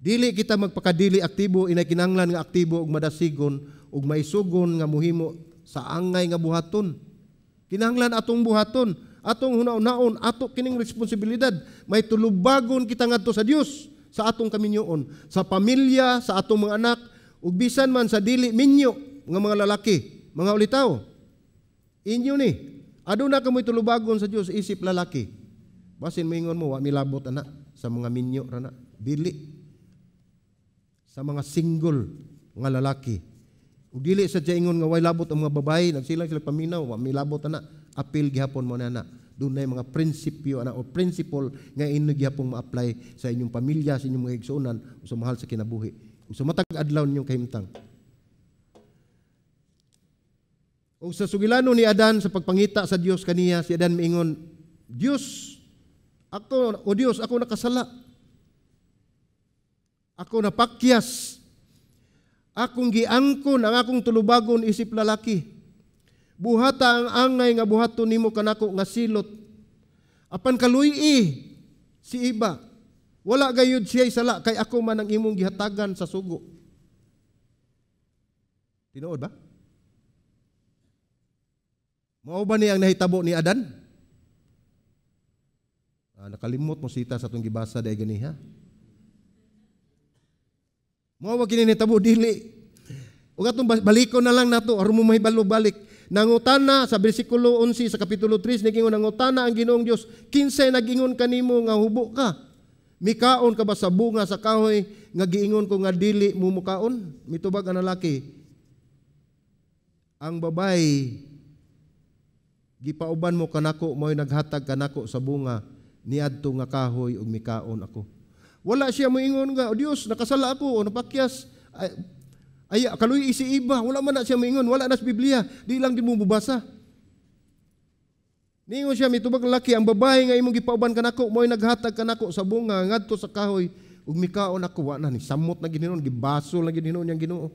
Dili kita magpakadili aktibo, inay kinahanglan nga aktibo ug madasigon ug maisugon nga muhimo sa angay nga buhaton. Kinahanglan atong buhaton, atong hunaon-naon, ato kining responsibilidad. May tulubagon kita ngadto sa Dios sa atong kaminyoon, sa pamilya, sa atong mga anak, ug bisan man sa dili minyo nga mga lalaki, mga ulitaw. Inyo ni, aduna kamoy tulubagon sa Dios isip lalaki. Basin moingon mo, wa milabot ana sa mga minyo ra na. Dili. Sa mga single nga lalaki. Ug dili sa ingon nga way labot ang mga babae, nagsilang sila paminaw, wa milabot ana, apil gihapon mo na. Dunay mga prinsipyo ana o principle nga inyo gihapon ma-apply sa inyong pamilya, sa inyong mga igsuonan, o sa mahal sa kinabuhi, o sa matag adlaw ninyong kahimtang. O sa sugilano ni Adan sa pagpangita sa Dios kaniya, si Adan miingon, Dios, ako, o Dios, ako nakasala. Ako napakyas. Akong giangkon ang akong tulubagon isip lalaki. Buhata ang angay nga buhaton nimo kanako nga silot. Apan kaluy-i si iba. Wala gayud siya sala kay ako man ang imong gihatagan sa sugo. Tinuod ba? Mao ba ni ang nahitabo ni Adan? Nakalimot mo sita sa atong gibasa dahil ganiha. Mao ba kini nahitabo? Dili. Ug atong balikon na lang nato aron mo mahibalo balik. Nangutana sa bersikulo 11 sa kapitulo 3, nigingon, nangutana ang Ginoong Dios, "Kinsay nagingon kanimo nga hubo ka? Mikaon ka ba sa bunga sa kahoy nga giingon ko nga dili mo mukaon?" Mitubag ang lalaki, "Ang babae gipauban mo kanako mo'y naghatag kanako sa bunga niadto nga kahoy ug mikaon ako." Wala siya moingon nga, "O Dios, nakasala ako o napakyas. Ay, ay kaluy si Iba." Wala man na siya moingon, wala na sa Biblia. Di lang din mo mubasa. Niingon siya, mitubag ang laki, "Ang babae nga imong gipauban kanako mo'y naghatag kanako sa bunga ngadto sa kahoy ug mikaon ako." Wa na ni samot na gid hinuon, gibasol na gid hinuon niyang Ginoo.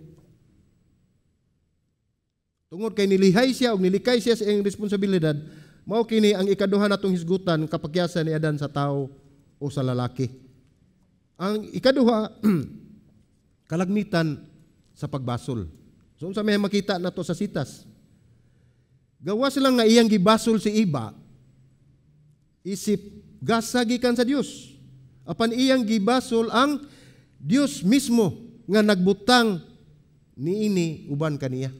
Tungod kay nilihay siya ug nilikay siya sa iyang responsibilidad, mao kini ang ikaduha natong hisgutan, kapakyasan ni Adan sa tao o sa lalaki. Ang ikaduha, kalagmitan sa pagbasol. So unsa may makita nato sa sitas? Gawas lang nga iyang gibasol si Iba, isip gasa gikan sa Dios. Apan iyang gibasol ang Dios mismo nga nagbutang niini uban kaniya.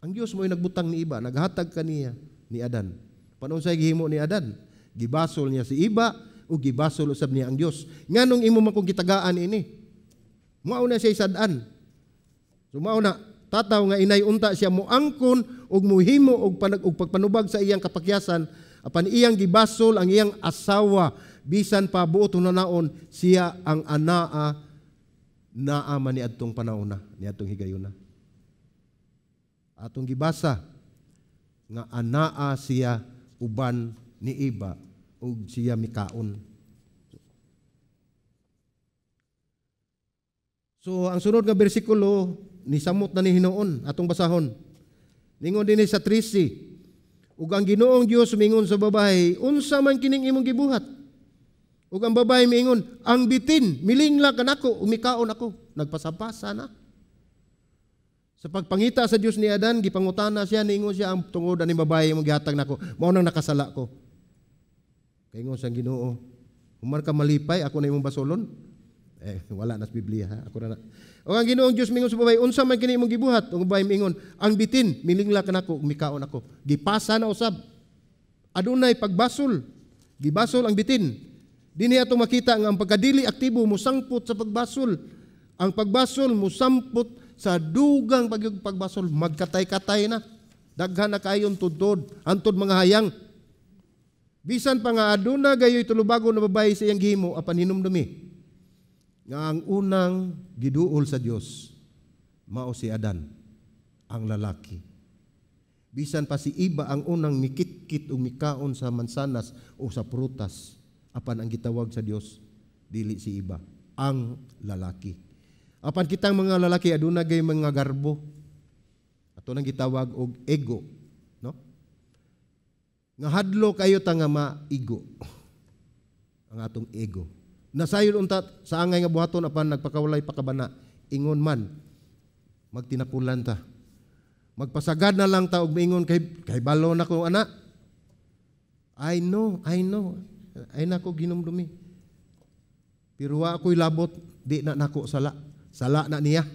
Ang Dios mo'y nagbutang ni Iba, naghatag kaniya ni Adan. Panon say gihimo ni Adan? Gibasol niya si Iba o gibasol usab niya ang Dios. Nganong imo man kong gitagaan ini? Mao na siya sad-an. So mao na tataw nga inay unta siya moangkon ug muhimo og panag og pagpanubag sa iyang kapakyasan, apan iyang gibasol ang iyang asawa, bisan pa buot hunahon siya ang anaa naa man ni adtong panahona, ni adtong higayuna. Atong gibasa nga anaa siya uban ni Iba ug siya mikaon. So ang sunod nga bersikulo ni samot na ni hinuon, atong basahon. Ningon dinhi sa 13, "Ug ang Ginoong Dios mingon sa babae, 'Unsa man kining imong gibuhat?' Ug ang babae miingon, 'Ang bitin milingla kanako ug mikaon ako.'" Nagpasapasa na. Sa pagpangita sa Dios ni Adan, gipangutana siya, niingon siya, "Ang tungod ani babae imong gihatag nako, mao nang nakasala ko." Kaingon sa Ginoo, "Human ka malipay, ako na imong basolon." Eh, wala na sa Biblia, ha? Ako na na. "O ang Ginoong Dios mingon sa babae, 'Unsa man kini imong gibuhat?' Ug ang babae mingon, 'Ang bitin milingla kanako, mikaon ako.'" Gipasa na usab. Adunay pagbasol. Gibasol ang bitin. Dinhi atong makita nga ang pagkadili aktibo musangpot sa pagbasol. Ang pagbasol musampot sa dugang pagbasol, magkatay-katay na. Daghan na kayon tudtod, antod mga hayang. Bisan pa nga aduna gayoy tulubago na babae sa iyang gihimo, apan hinumdumi nga ang unang giduol sa Dios mao si Adan, ang lalaki. Bisan pa si Iba ang unang mikitkit o mikaon sa mansanas o sa prutas, apan ang gitawag sa Dios dili si Iba, ang lalaki. Apan kitang mga lalaki aduna gay mga garbo. Ato nang gitawag og ego, no? Nga hadlo kayo ta nga maigo. Ang atong ego. Nasayon unta sa angay nga buhaton, apan nagpakawalay pakabana, ingon man magtinapulan ta. Magpasagad na lang ta og miingon kay balo na ko ana. I know, I know. Ay nako ginumdumi. Pero wa ako'y labot, di na nako sala. Sala na niya.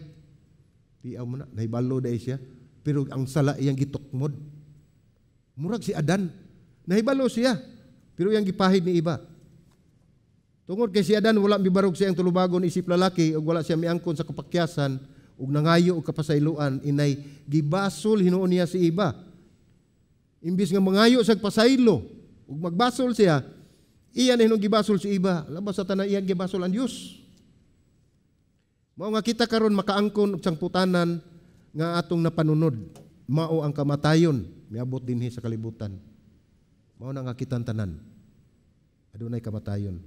Tiaw mo na, nahibalo dahil siya. Pero ang sala iyang gitukmod. Murag si Adan. Nahibalo siya. Pero iyang gipahid ni Iba. Tungod kay si Adan wala mibarog sa iyang tulubagon isip lalaki ug wala siya miangkon sa kapakyasan ug nangayo og kapasayloan, inay gibasol hinuon niya si Iba. Imbis nga mangayo sa pasaylo ug magbasol siya, iya na hinuon gibasol si Iba. Labas sa tanan, iyang gibasol ang Dios. Mao nga kita karon makaangkon og sangputanan nga atong napanunod, mao ang kamatayon miabot dinhi sa kalibutan. Mao na nga kitang tanan adunay kamatayon.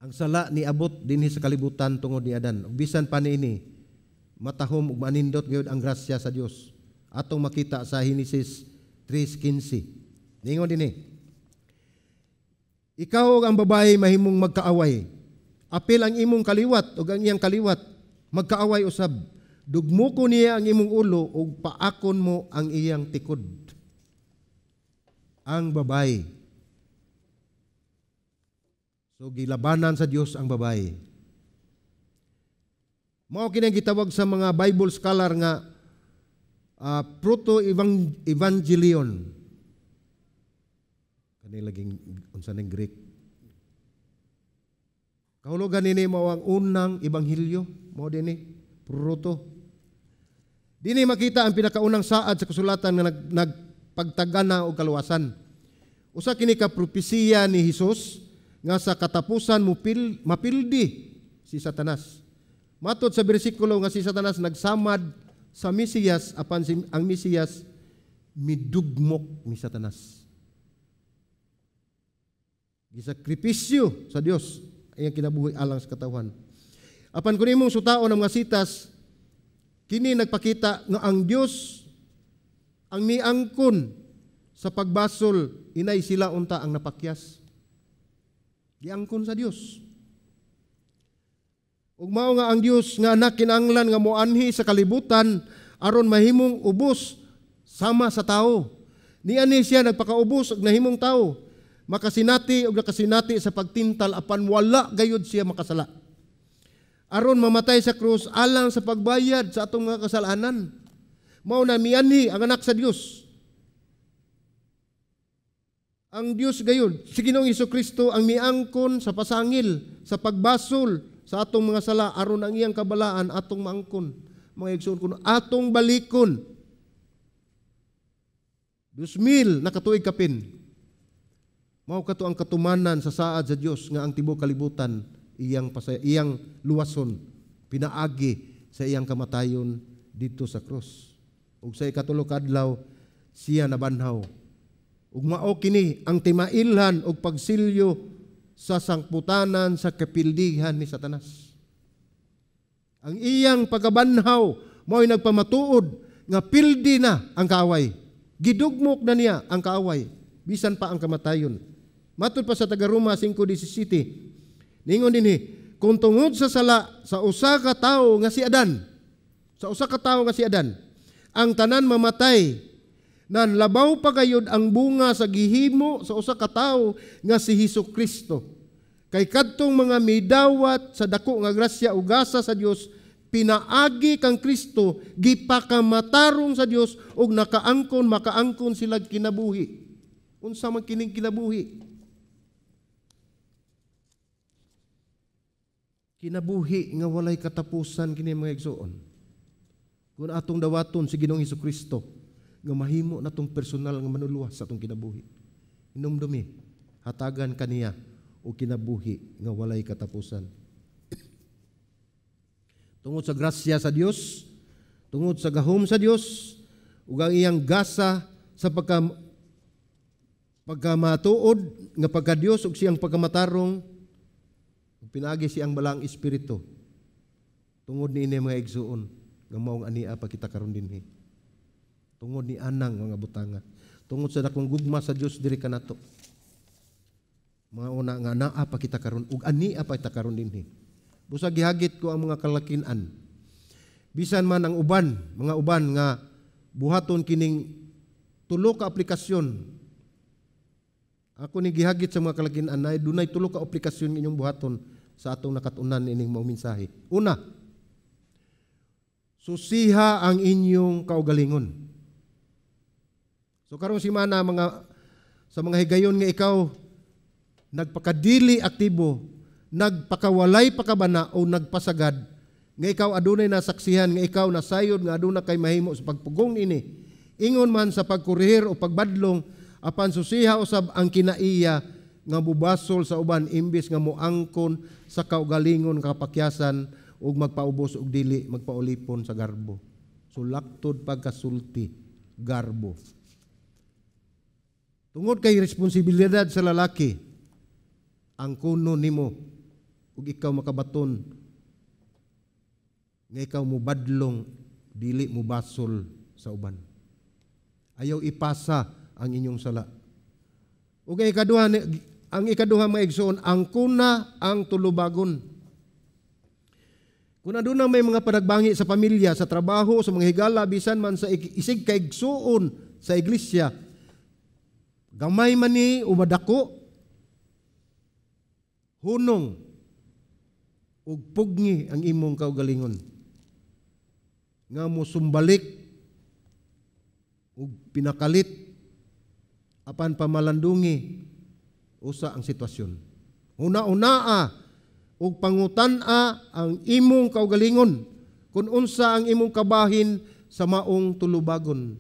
Ang sala niabot dinhi sa kalibutan tungod ni Adan. Ug bisan pa niini, matahom ug manindot gyud ang grasya sa Dios. Atong makita sa Henesis 3:15. Ningon dinhi. Ikaw ug ang babae mahimong magkaaway. Apil ang imong kaliwat ug ang iyang kaliwat magkaaway usab. Dugmoko niya ang imong ulo ug paakon mo ang iyang tikod. Ang babae. So gilabanan sa Dios ang babae. Mao kini gitawag sa mga Bible scholar nga proto-evangelion. Kani laging unsa ning Greek. Kahulugan nini mao ang unang ebanghelyo, mao dinhi proto. Dinhi makita ang pinakaunang saad sa kasulatan nga nagpagtagana og kaluwasan. Usa kini ka propesiya ni Hesus nga sa katapusan mapildi si Satanas. Matod sa bersikulo nga si Satanas nagsamad sa Mesiyas, apan ang Mesiyas midugmok ni Satanas. Gisakripisyo sa Dios ang kinabuhi alang sa katawhan. Apan kun imong sutaon ang mga sitas, kini nagpakita nga ang Dios ang miangkon sa pagbasol, inay sila unta ang napakyas. Giangkon sa Dios. Ug mao nga ang Dios nga anak kinahanglan nga moanhi sa kalibutan aron mahimong ubos sama sa tao. Nianhi siya nagpakaubos ug nahimong tao. Makasinati ug nakasinati sa pagtintal apan wala gayud siya makasala. Aron mamatay sa krus alang sa pagbayad sa atong mga kasalanan. Mao na mianhi ang anak sa Dios. Ang Dios gayud, si Ginoong Hesukristo ang miangkon sa pasangil, sa pagbasol sa atong mga sala aron ang iyang kabalaan atong maangkon. Mga igsoon kuno atong balikon. 2000 na katuig kapin. Mao kato ang katumanan sa saad sa Dios nga ang tibuok kalibutan iyang luwason pinaagi sa iyang kamatayon didto sa krus. Ug sa ikatulo ka adlaw siya nabanhaw. Ug mao kini ang timailhan og pagsilyo sa sangputanan sa kapildihan ni Satanas. Ang iyang pagkabanhaw mao'y nagpamatuod nga pildi na ang kaaway. Gidugmok na niya ang kaaway, bisan pa ang kamatayon. Matud pa sa taga-Roma 5:17, ningon dinhi, kung tungod sa sala sa usa ka tawo nga si Adan, sa usa ka tawo nga si Adan, ang tanan mamatay, nan labaw pa gayud ang bunga sa gihimo sa usa ka tawo nga si Hesus Kristo. Kay kadtong mga midawat sa dako nga grasya ug gasa sa Dios pinaagi kang Kristo, gipakamatarong sa Dios ug nakaangkon makaangkon sila kinabuhi. Unsa man kining kinabuhi? Kinabuhi nga walay katapusan kini mga igsoon. Kung atong dawaton si Ginoong Hesus Kristo nga mahimo natong personal nga manuluwas sa atong kinabuhi. Hinumdumi, hatagan kaniya og kinabuhi nga walay katapusan. Tungod sa grasya sa Dios, tungod sa gahom sa Dios, ug ang iyang gasa sa pagkamatuod nga pagka-Dios ug siyang pagkamatarong, pinaagi siyang balaang espiritu. Tungod niini mga igsuon nga maong ania pa kita karon dinhi. Tungod ni anang mga butanga. Tungod sa dakong gugma sa Dios diri kanato. Mga una nga naa pa kita karon ug ania pa kita karon dinhi. Busa gihagit ko ang mga kalakin-an. Bisan man ang uban, mga uban nga buhaton kining tulo ka aplikasyon. Ako ni gihagit sa mga kalakin-an na dunay tulo ka aplikasyon inyong buhaton sa atong nakatunan ining maong mensahe. Una, susiha ang inyong kaugalingon. So karong semana sa mga higayon nga ikaw nagpakadili aktibo, nagpakawalay pakabana o nagpasagad, nga ikaw adunay nasaksihan, nga ikaw nasayod nga aduna kay mahimo sa pagpugong ini. Ingon man sa pagkurihir o pagbadlong, apan susiha usab ang kinaiya nga mubasol sa uban imbis nga moangkon sa kaugalingon kapakyasan ug magpaubos og dili magpaulipon sa garbo. So laktod pagkasulti garbo. Tungod kay responsibilidad sa lalaki, ang kuno nimo ug ikaw makabaton nga ikaw mubadlong dili mubasol sa uban. Ayaw ipasa ang inyong sala. Ug ikaduha, Ang ikaduha, mga igsoon, angkona ang tulubagon. Kung aduna may mga panagbangi sa pamilya, sa trabaho, sa mga higala, bisan man sa isig kaigsuon sa iglesia, gamay man ni o madako, hunong ug pugni ang imong kaugalingon nga mosumbalik ug pinakalit apan pamalandungi usa ang sitwasyon. Huna-hunaa ug pangutan-a ang imong kaugalingon kung unsa ang imong kabahin sa maong tulubagon.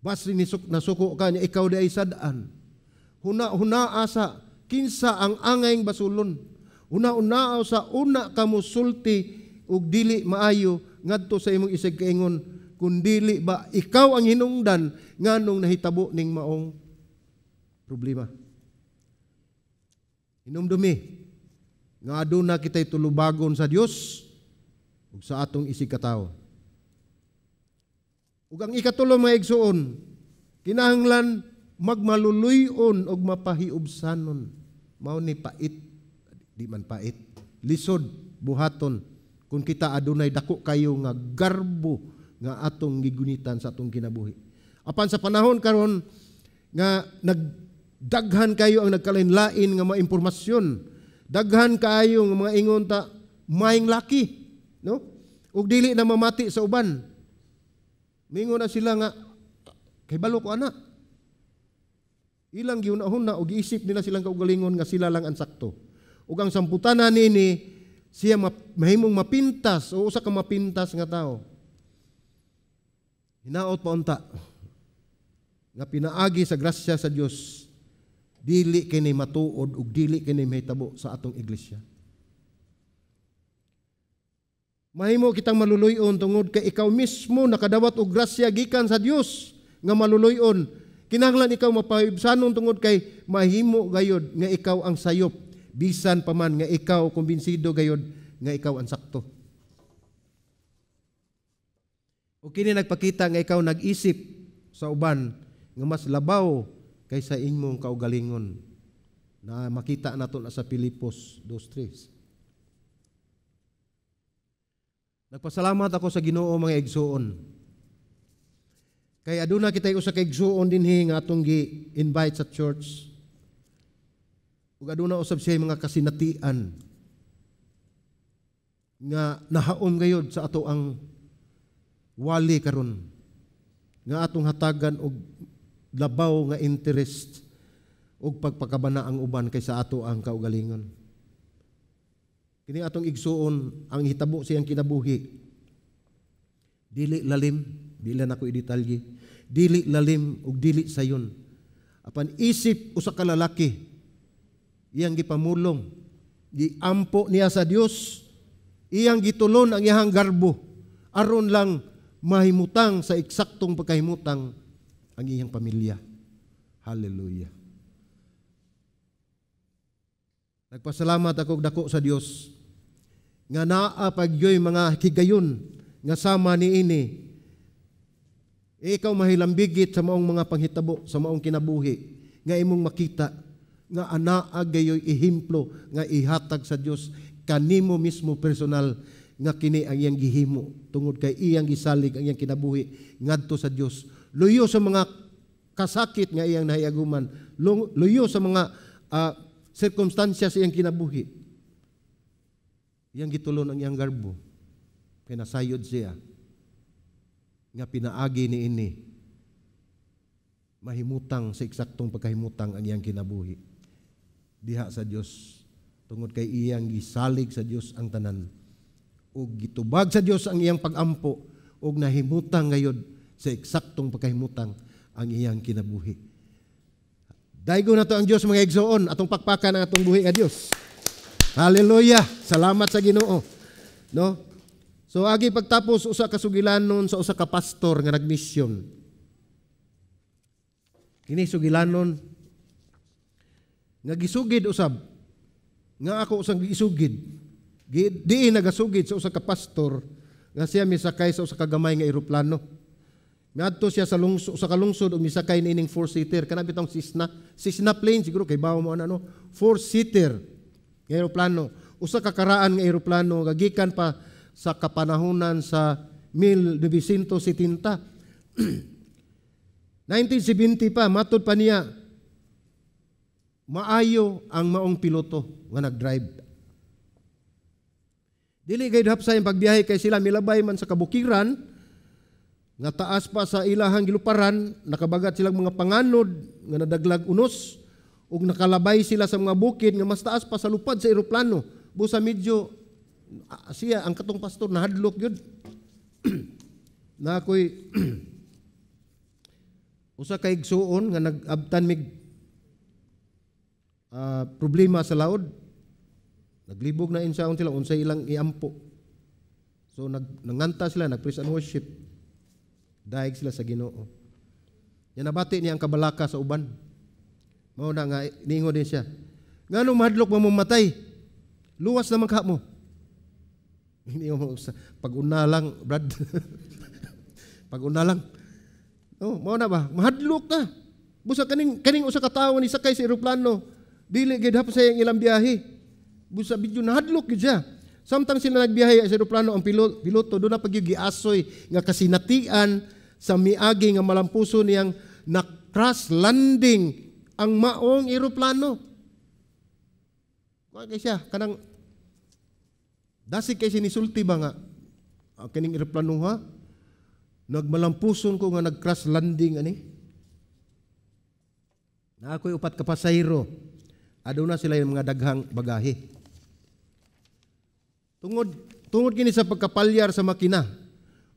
Basi nasuko ka niya, ikaw diay sad-an. Huna-hunaa sa kinsa ang angayng basulon. Huna-hunaa sa una ka mosulti og dili maayo ngadto sa imong isig kaingon, kun dili ba ikaw ang hinungdan nganong nahitabo ning maong problema. Hinumdumi nga aduna kitay tulubagon sa Dios ug sa atong isig katawo. Ug ang ikatulo, mga igsuon, kinahanglan magmaluluy-on ug mapahiubsanon. Mao ni pait, di man pait, lisod buhaton kung kita adunay dako kayo nga garbo nga atong gigunitan sa atong kinabuhi. Apan sa panahon karon nga nagdaghan kayo ang nagkalain-lain nga mga impormasyon, daghan kaayo nga mga ingon ta maing laki, no? Ug dili na mamati sa uban. Mingon na sila nga kay balo ko ana. Ilang giunahon na og giisip nila silang kaugalingon nga sila lang ang sakto. Ug ang samputanan nini siya mahimong mapintas o usa ka mapintas nga tao. Hinaot pa unta nga pinaagi sa grasya sa Dios, dili kini matuod ug dili kini mahitabo sa atong iglesia. Mahimo kitang maluluy-on tungod kay ikaw mismo nakadawat og grasya gikan sa Dios nga maluluy-on. Kinahanglan ikaw mapahibsanon tungod kay mahimo gayod nga ikaw ang sayop, bisan pa man nga ikaw kumbinsido gayod nga ikaw ang sakto. O kini nagpakita nga ikaw nag-isip sa uban nga mas labaw kaysa imong kaugalingon, na makita nato na sa Pilipos 2:3. Nagpasalamat ako sa Ginoo, mga igsuon. Kay aduna kitay usa ka igsuon dinhi nga atong gi-invite sa church. Ug aduna usab siya mga kasinatian nga nahaom gayod sa ato ang wali karon nga atong hatagan og labaw nga interest og pagpakabana ang uban kaysa ato ang kaugalingon. Kini atong igsuon ang hitabo siyang kinabuhi. Dili lalim, dili na ko i-detalye. Dili lalim ug dili sayon. Apan isip usa ka lalaki, iyang gipamulong, giampo niya sa Dios, iyang gitulon ang iyang garbo aron lang mahimutang sa eksaktong pagkahimutang ang iyang pamilya. Hallelujah. Nagpasalamat ako dako sa Dios nga naa pagyoy mga higayon nga sama niini. Ikaw mahilambigit sa maong mga panghitabo sa maong kinabuhi nga imong makita nga anaa gayoy ehemplo nga ihatag sa Dios kanimo mismo personal, nga kini ang iyang gihimo tungod kay iyang gisalig ang iyang kinabuhi ngadto sa Dios. Luyo sa mga kasakit nga iyang nahiaguman, luyo sa mga sirkumstansya sa iyang kinabuhi, iyang gitulon ang iyang garbo kay nasayod siya nga pinaagi niini mahimutang sa eksaktong pagkahimutang ang iyang kinabuhi diha sa Dios, tungod kay iyang gisalig sa Dios ang tanan ug gitubag sa Dios ang iyang pagampo ug nahimutang gayod sa eksaktong pagkahimutang ang iyang kinabuhi. Daigo na to ang Dios, mga igsoon, atong pakpakan ang atong buhi nga Dios. Hallelujah. Salamat sa Ginoo. No? So agi pagtapos, usa ka sugilanon sa usa ka pastor nga nagmisyon. Kini sugilanon nga gisugid usab nga ako usang gisugid. Diin nagasugid sa usa ka pastor nga siya misakay sa usa ka gamay nga eroplano. Ngadto siya sa lungsod, sa kalungsod ug misakay niining four-seater, kana bitong Cessna, Cessna plane siguro kay bawo mo ano, four-seater nga eroplano. Usa ka karaan nga eroplano nga gikan pa sa kapanahonan sa 1970. 1970 pa, matod pa niya, maayo ang maong piloto nga nag-drive. Dili kay hapsay ang pagbiyahe kay sila milabay man sa kabukiran nga taas pa sa ilahang giluparan, nakabagat silang mga panganod nga nadaglag unos ug nakalabay sila sa mga bukid nga mas taas pa sa lupad sa eroplano. Busa medyo siya ang katong pastor nahadlok gyud. Na ako'y usa ka igsuon nga nag-abtan mig problema sa laod. Naglibog na insaon sila unsay ilang iampo. So nanganta sila, nag-praise and worship. Daig sila sa Ginoo. Ya nabati niya ang kabalaka sa uban. Mao na nga niingon din siya. Nganong mahadlok mo mamatay? Luwas naman ka mo. Hindi mo pag-una lang, Brad. Pag-una lang. Oh, mao na ba? Mahadlok ka. Busa kaning kaning usa ka tawo ni sakay sa eroplano, dili gid hapsay ang ilang biyahe. Busa bidyo nahadlok gyud siya. Samtang sila nagbiyahe sa eroplano, ang piloto doon na pag giasoy nga kasinatian sa miagi nga malampuso niyang na crash landing ang maong eroplano. Kuha kay siya kanang dasig kay sinisulti ba nga kining eroplano ha, nagmalampuson ko nga nag-crash landing ani. Na ako'y upat ka pasahero. Aduna sila yung mga daghang bagahe. Tungod tungod kini sa pagkapalyar sa makina.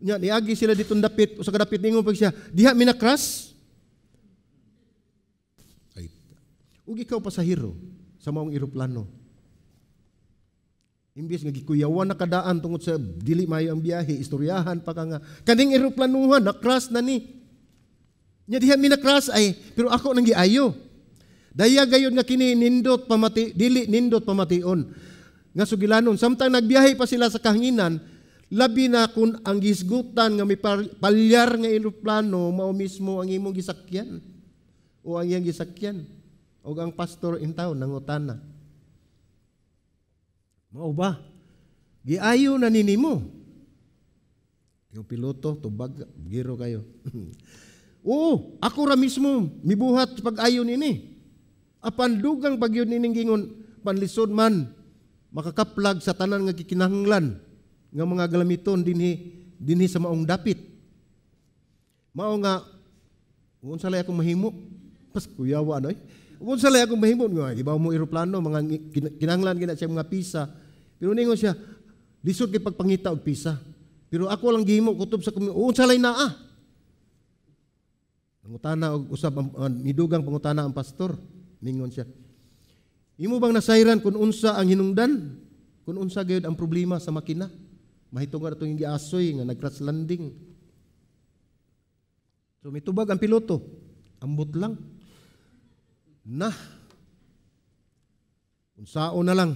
Nya niagi sila ditong dapit, usa ka dapit, ningon pag siya, diha mi na crash. Ay, ug ikaw pasahero sa maong eroplano. Imbis nga gikuyawan na kadaan tungod sa dili maayo ang biyahe, istoryahan pa ka nga kaning eroplanuhan na crash na ni. Nya diha mi na crash ay, pero ako nang giayo. Daya gayud nga kini nindot pamati, dili nindot pamation nga sugilanon samtang nagbiyahe pa sila sa kahanginan, labi na kung ang gisgutan nga may palyar nga eroplano mao mismo ang imong gisakyan o ang iyang gisakyan. Og ang pastor in town nangutana, "Mao ba giayo na ni nimo?" Yung piloto, tubag giro kayo. "Oo, ako ra mismo mibuhat pag-ayo nini. Apan dugang pagyud nining gingon, panlisod man makakaplag sa tanan nga gikinahanglan nga mga galamiton dinhi dinhi sa maong dapit. Mao nga unsa lay akong mahimo?" Pas kuyawa ano eh. "Unsa lay akong mahimo?" Nga ibaw mo eroplano, mga kinahanglan gina siya mga pisa. Pero ningon siya, lisod kay pagpangita og pisa. Pero ako lang gihimo kutob sa unsa lay naa. Nangutana og usab ang nidugang pangutana ang pastor. Ningon siya, "Imo bang nasayran kung unsa ang hinungdan? Kung unsa gayud ang problema sa makina? Mahitungod atong giasoy nga nag-crash landing." So mitubag ang piloto, "Ambot lang. Na. Unsao na lang.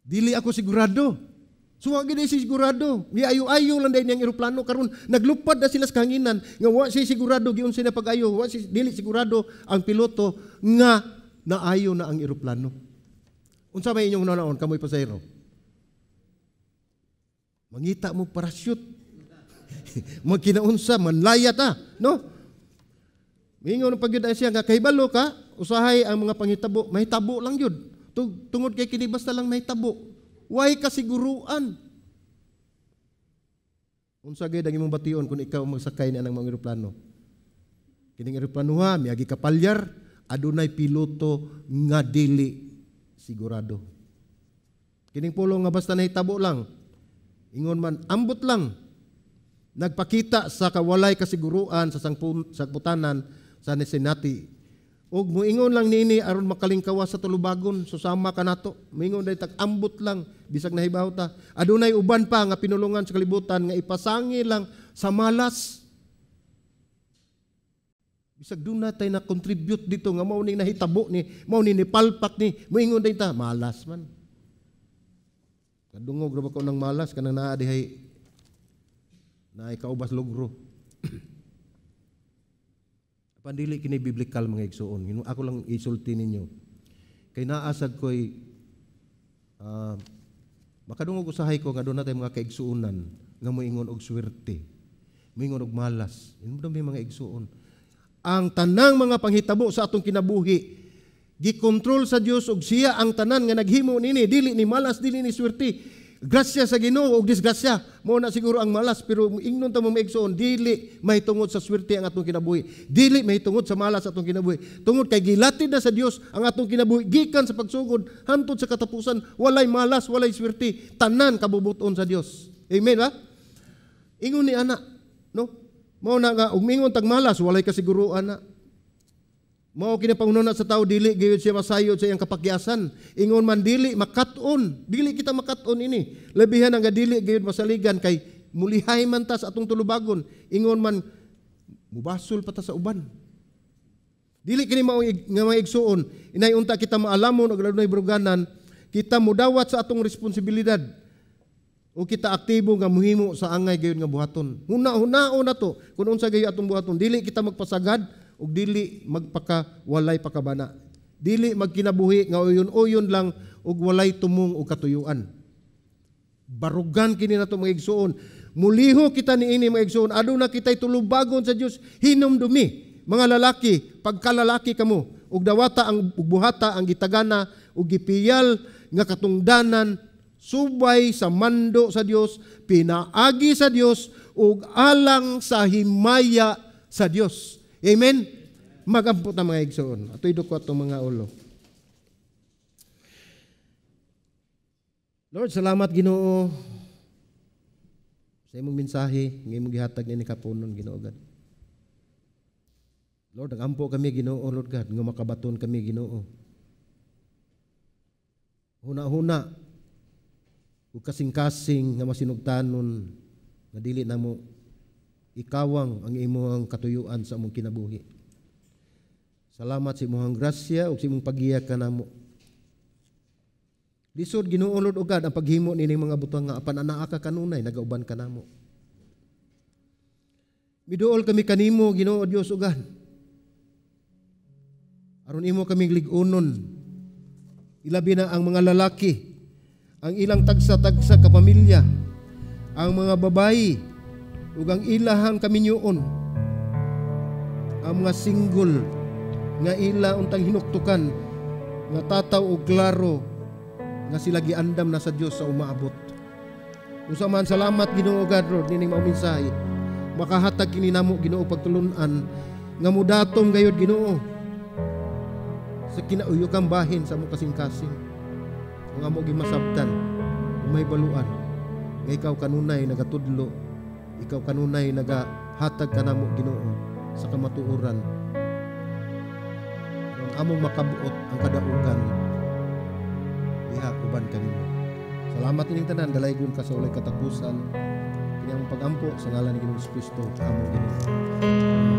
Dili ako sigurado." So wa gid siya sigurado. Giayo-ayo lang dahil niyang eroplano karon naglupad na sila sa kahanginan nga wa siya sigurado giunsa na pag-ayo, wa si dili sigurado ang piloto nga naayo na ang eroplano. Unsa may inyong hunaon kamoy pasahero? Mangita mo parachute. Magkinaunsa manlaya ta, no? Mingon pag siya nga kahibalo ka, usahay ang mga panghitabo, mahitabo lang yun. Tungod kay kini basta lang mahitabo. Way kasiguruan. Unsa gayud ang imong bation kung ikaw magsakay ni anang mga eroplano? Kining eroplano ha, miagi kapalyar, adunay piloto nga dili sigurado. Kining pulong nga basta nahitabo lang, ingon man, ambot lang, nagpakita sa kawalay kasiguruan sa sangputanan sa Nisinati. Og moingon lang niini aron makalingkawas sa tulubagon, susama ka nato. Moingon dahil tag ambot lang, bisag nahibaw ta. Adunay uban pa nga pinulungan sa kalibutan nga ipasangi lang sa malas. Bisag doon na tayo na-contribute dito nga mao ni nahitabo ni, mao ni nipalpak ni, moingon dahil ta, malas man. Kadungog ra ba ko ng malas kanang naa dihay naay kaubas logro. Pandili kini biblical, mga igsuon. Ako lang isulti ninyo. Kay naasag ko'y makadungog usahay ko nga doon natin mga kaigsuonan nga moingon og swerte, moingon og malas. Ingon may mga igsuon. Ang tanang mga panghitabo sa atong kinabuhi gikontrol sa Dios ug siya ang tanan nga naghimo nini, dili ni malas, dili ni swerte. Grasya sa Ginoo ug disgrasya. Mao na siguro ang malas, pero ingnon ta mo, mga igsoon, dili mahitungod sa swerte ang atong kinabuhi. Dili mahitungod sa malas atong kinabuhi. Tungod kay gilatid na sa Dios ang atong kinabuhi gikan sa pagsugod hantod sa katapusan, walay malas, walay swerte, tanan kabubuton sa Dios. Amen ba? Ingon ni ana, no? Mao na nga ug mingon tag malas, walay kasiguruan na. Mao kini panghunahuna sa tao, dili gyud siya masayod sa iyang kapakyasan. Ingon man dili makat-on, dili kita makat-on ini. Labihan ang dili gyud masaligan kay mulihay man ta sa atong tulubagon. Ingon man mubasol pa ta sa uban. Dili kini mao nga mga igsuon, inay unta kita maalamon og adunay bruganan, kita mudawat sa atong responsibilidad o kita aktibo nga muhimo sa angay gayud nga buhaton. Huna-hunaon na to kung unsa gayud atong buhaton. Dili kita magpasagad ug dili magpaka walay pakabana. Dili magkinabuhi nga uyon-uyon lang ug walay tumong og katuyuan. Barugan kini nato, mga igsuon. Muliho kita niini, mga igsuon. Aduna kita'y tulubagon sa Dios, hinumdumi. Mga lalaki, pagkalalaki kamo ug dawata ang ug buhata ang gitagana ug gipiyal nga katungdanan subay sa mando sa Dios, pinaagi sa Dios ug alang sa himaya sa Dios. Amen? Magampot na, mga igsoon. Ato'y duko atong mga ulo. Lord, salamat, Ginoo, sa imong mensahe nga imong gihatag niini kapunon, Ginoo God. Lord, nagampo kami, Ginoo, Lord God, nga makabaton kami, Ginoo. Huna-huna ug kasing-kasing nga masinugtanon nga dili namo ikawang ang imong katuyuan sa among kinabuhi. Salamat sa imong grasya ug sa imong paggiya kanamo. Lisod, Ginoo, Lord God, ang paghimo nining mga butang nga apan anaa ka kanunay nagauban kanamo. Miduol kami kanimo, Ginoo Dios ug God. Aron imo kaming lig-unon. Ilabi na ang mga lalaki, ang ilang tagsa-tagsa ka pamilya, ang mga babayi, ug ang ilahang kaminyoon, ang mga single nga ila untang hinuktukan nga tataw og klaro nga sila giandam na sa Dios sa umaabot. Usa man, salamat, Ginoo God, Lord, nining mao mensahe. Makahatag kini namo, Ginoo, pagtulun-an nga mudatom gayud, Ginoo, sa kinauyokang bahin sa among kasing-kasing. Ang amo gimasabtan, may baluan nga ikaw kanunay nagatudlo, ikaw kanunay nagahatag kanamo, Ginoo, sa kamatuoran. Aron among makabuot ang kadaugan diha uban kanimo. Salamat ining tanan, dalaygon ka sa walay katapusan. Kini among pagampo sa ngalan ni Ginoong Kristo, among Ginoo.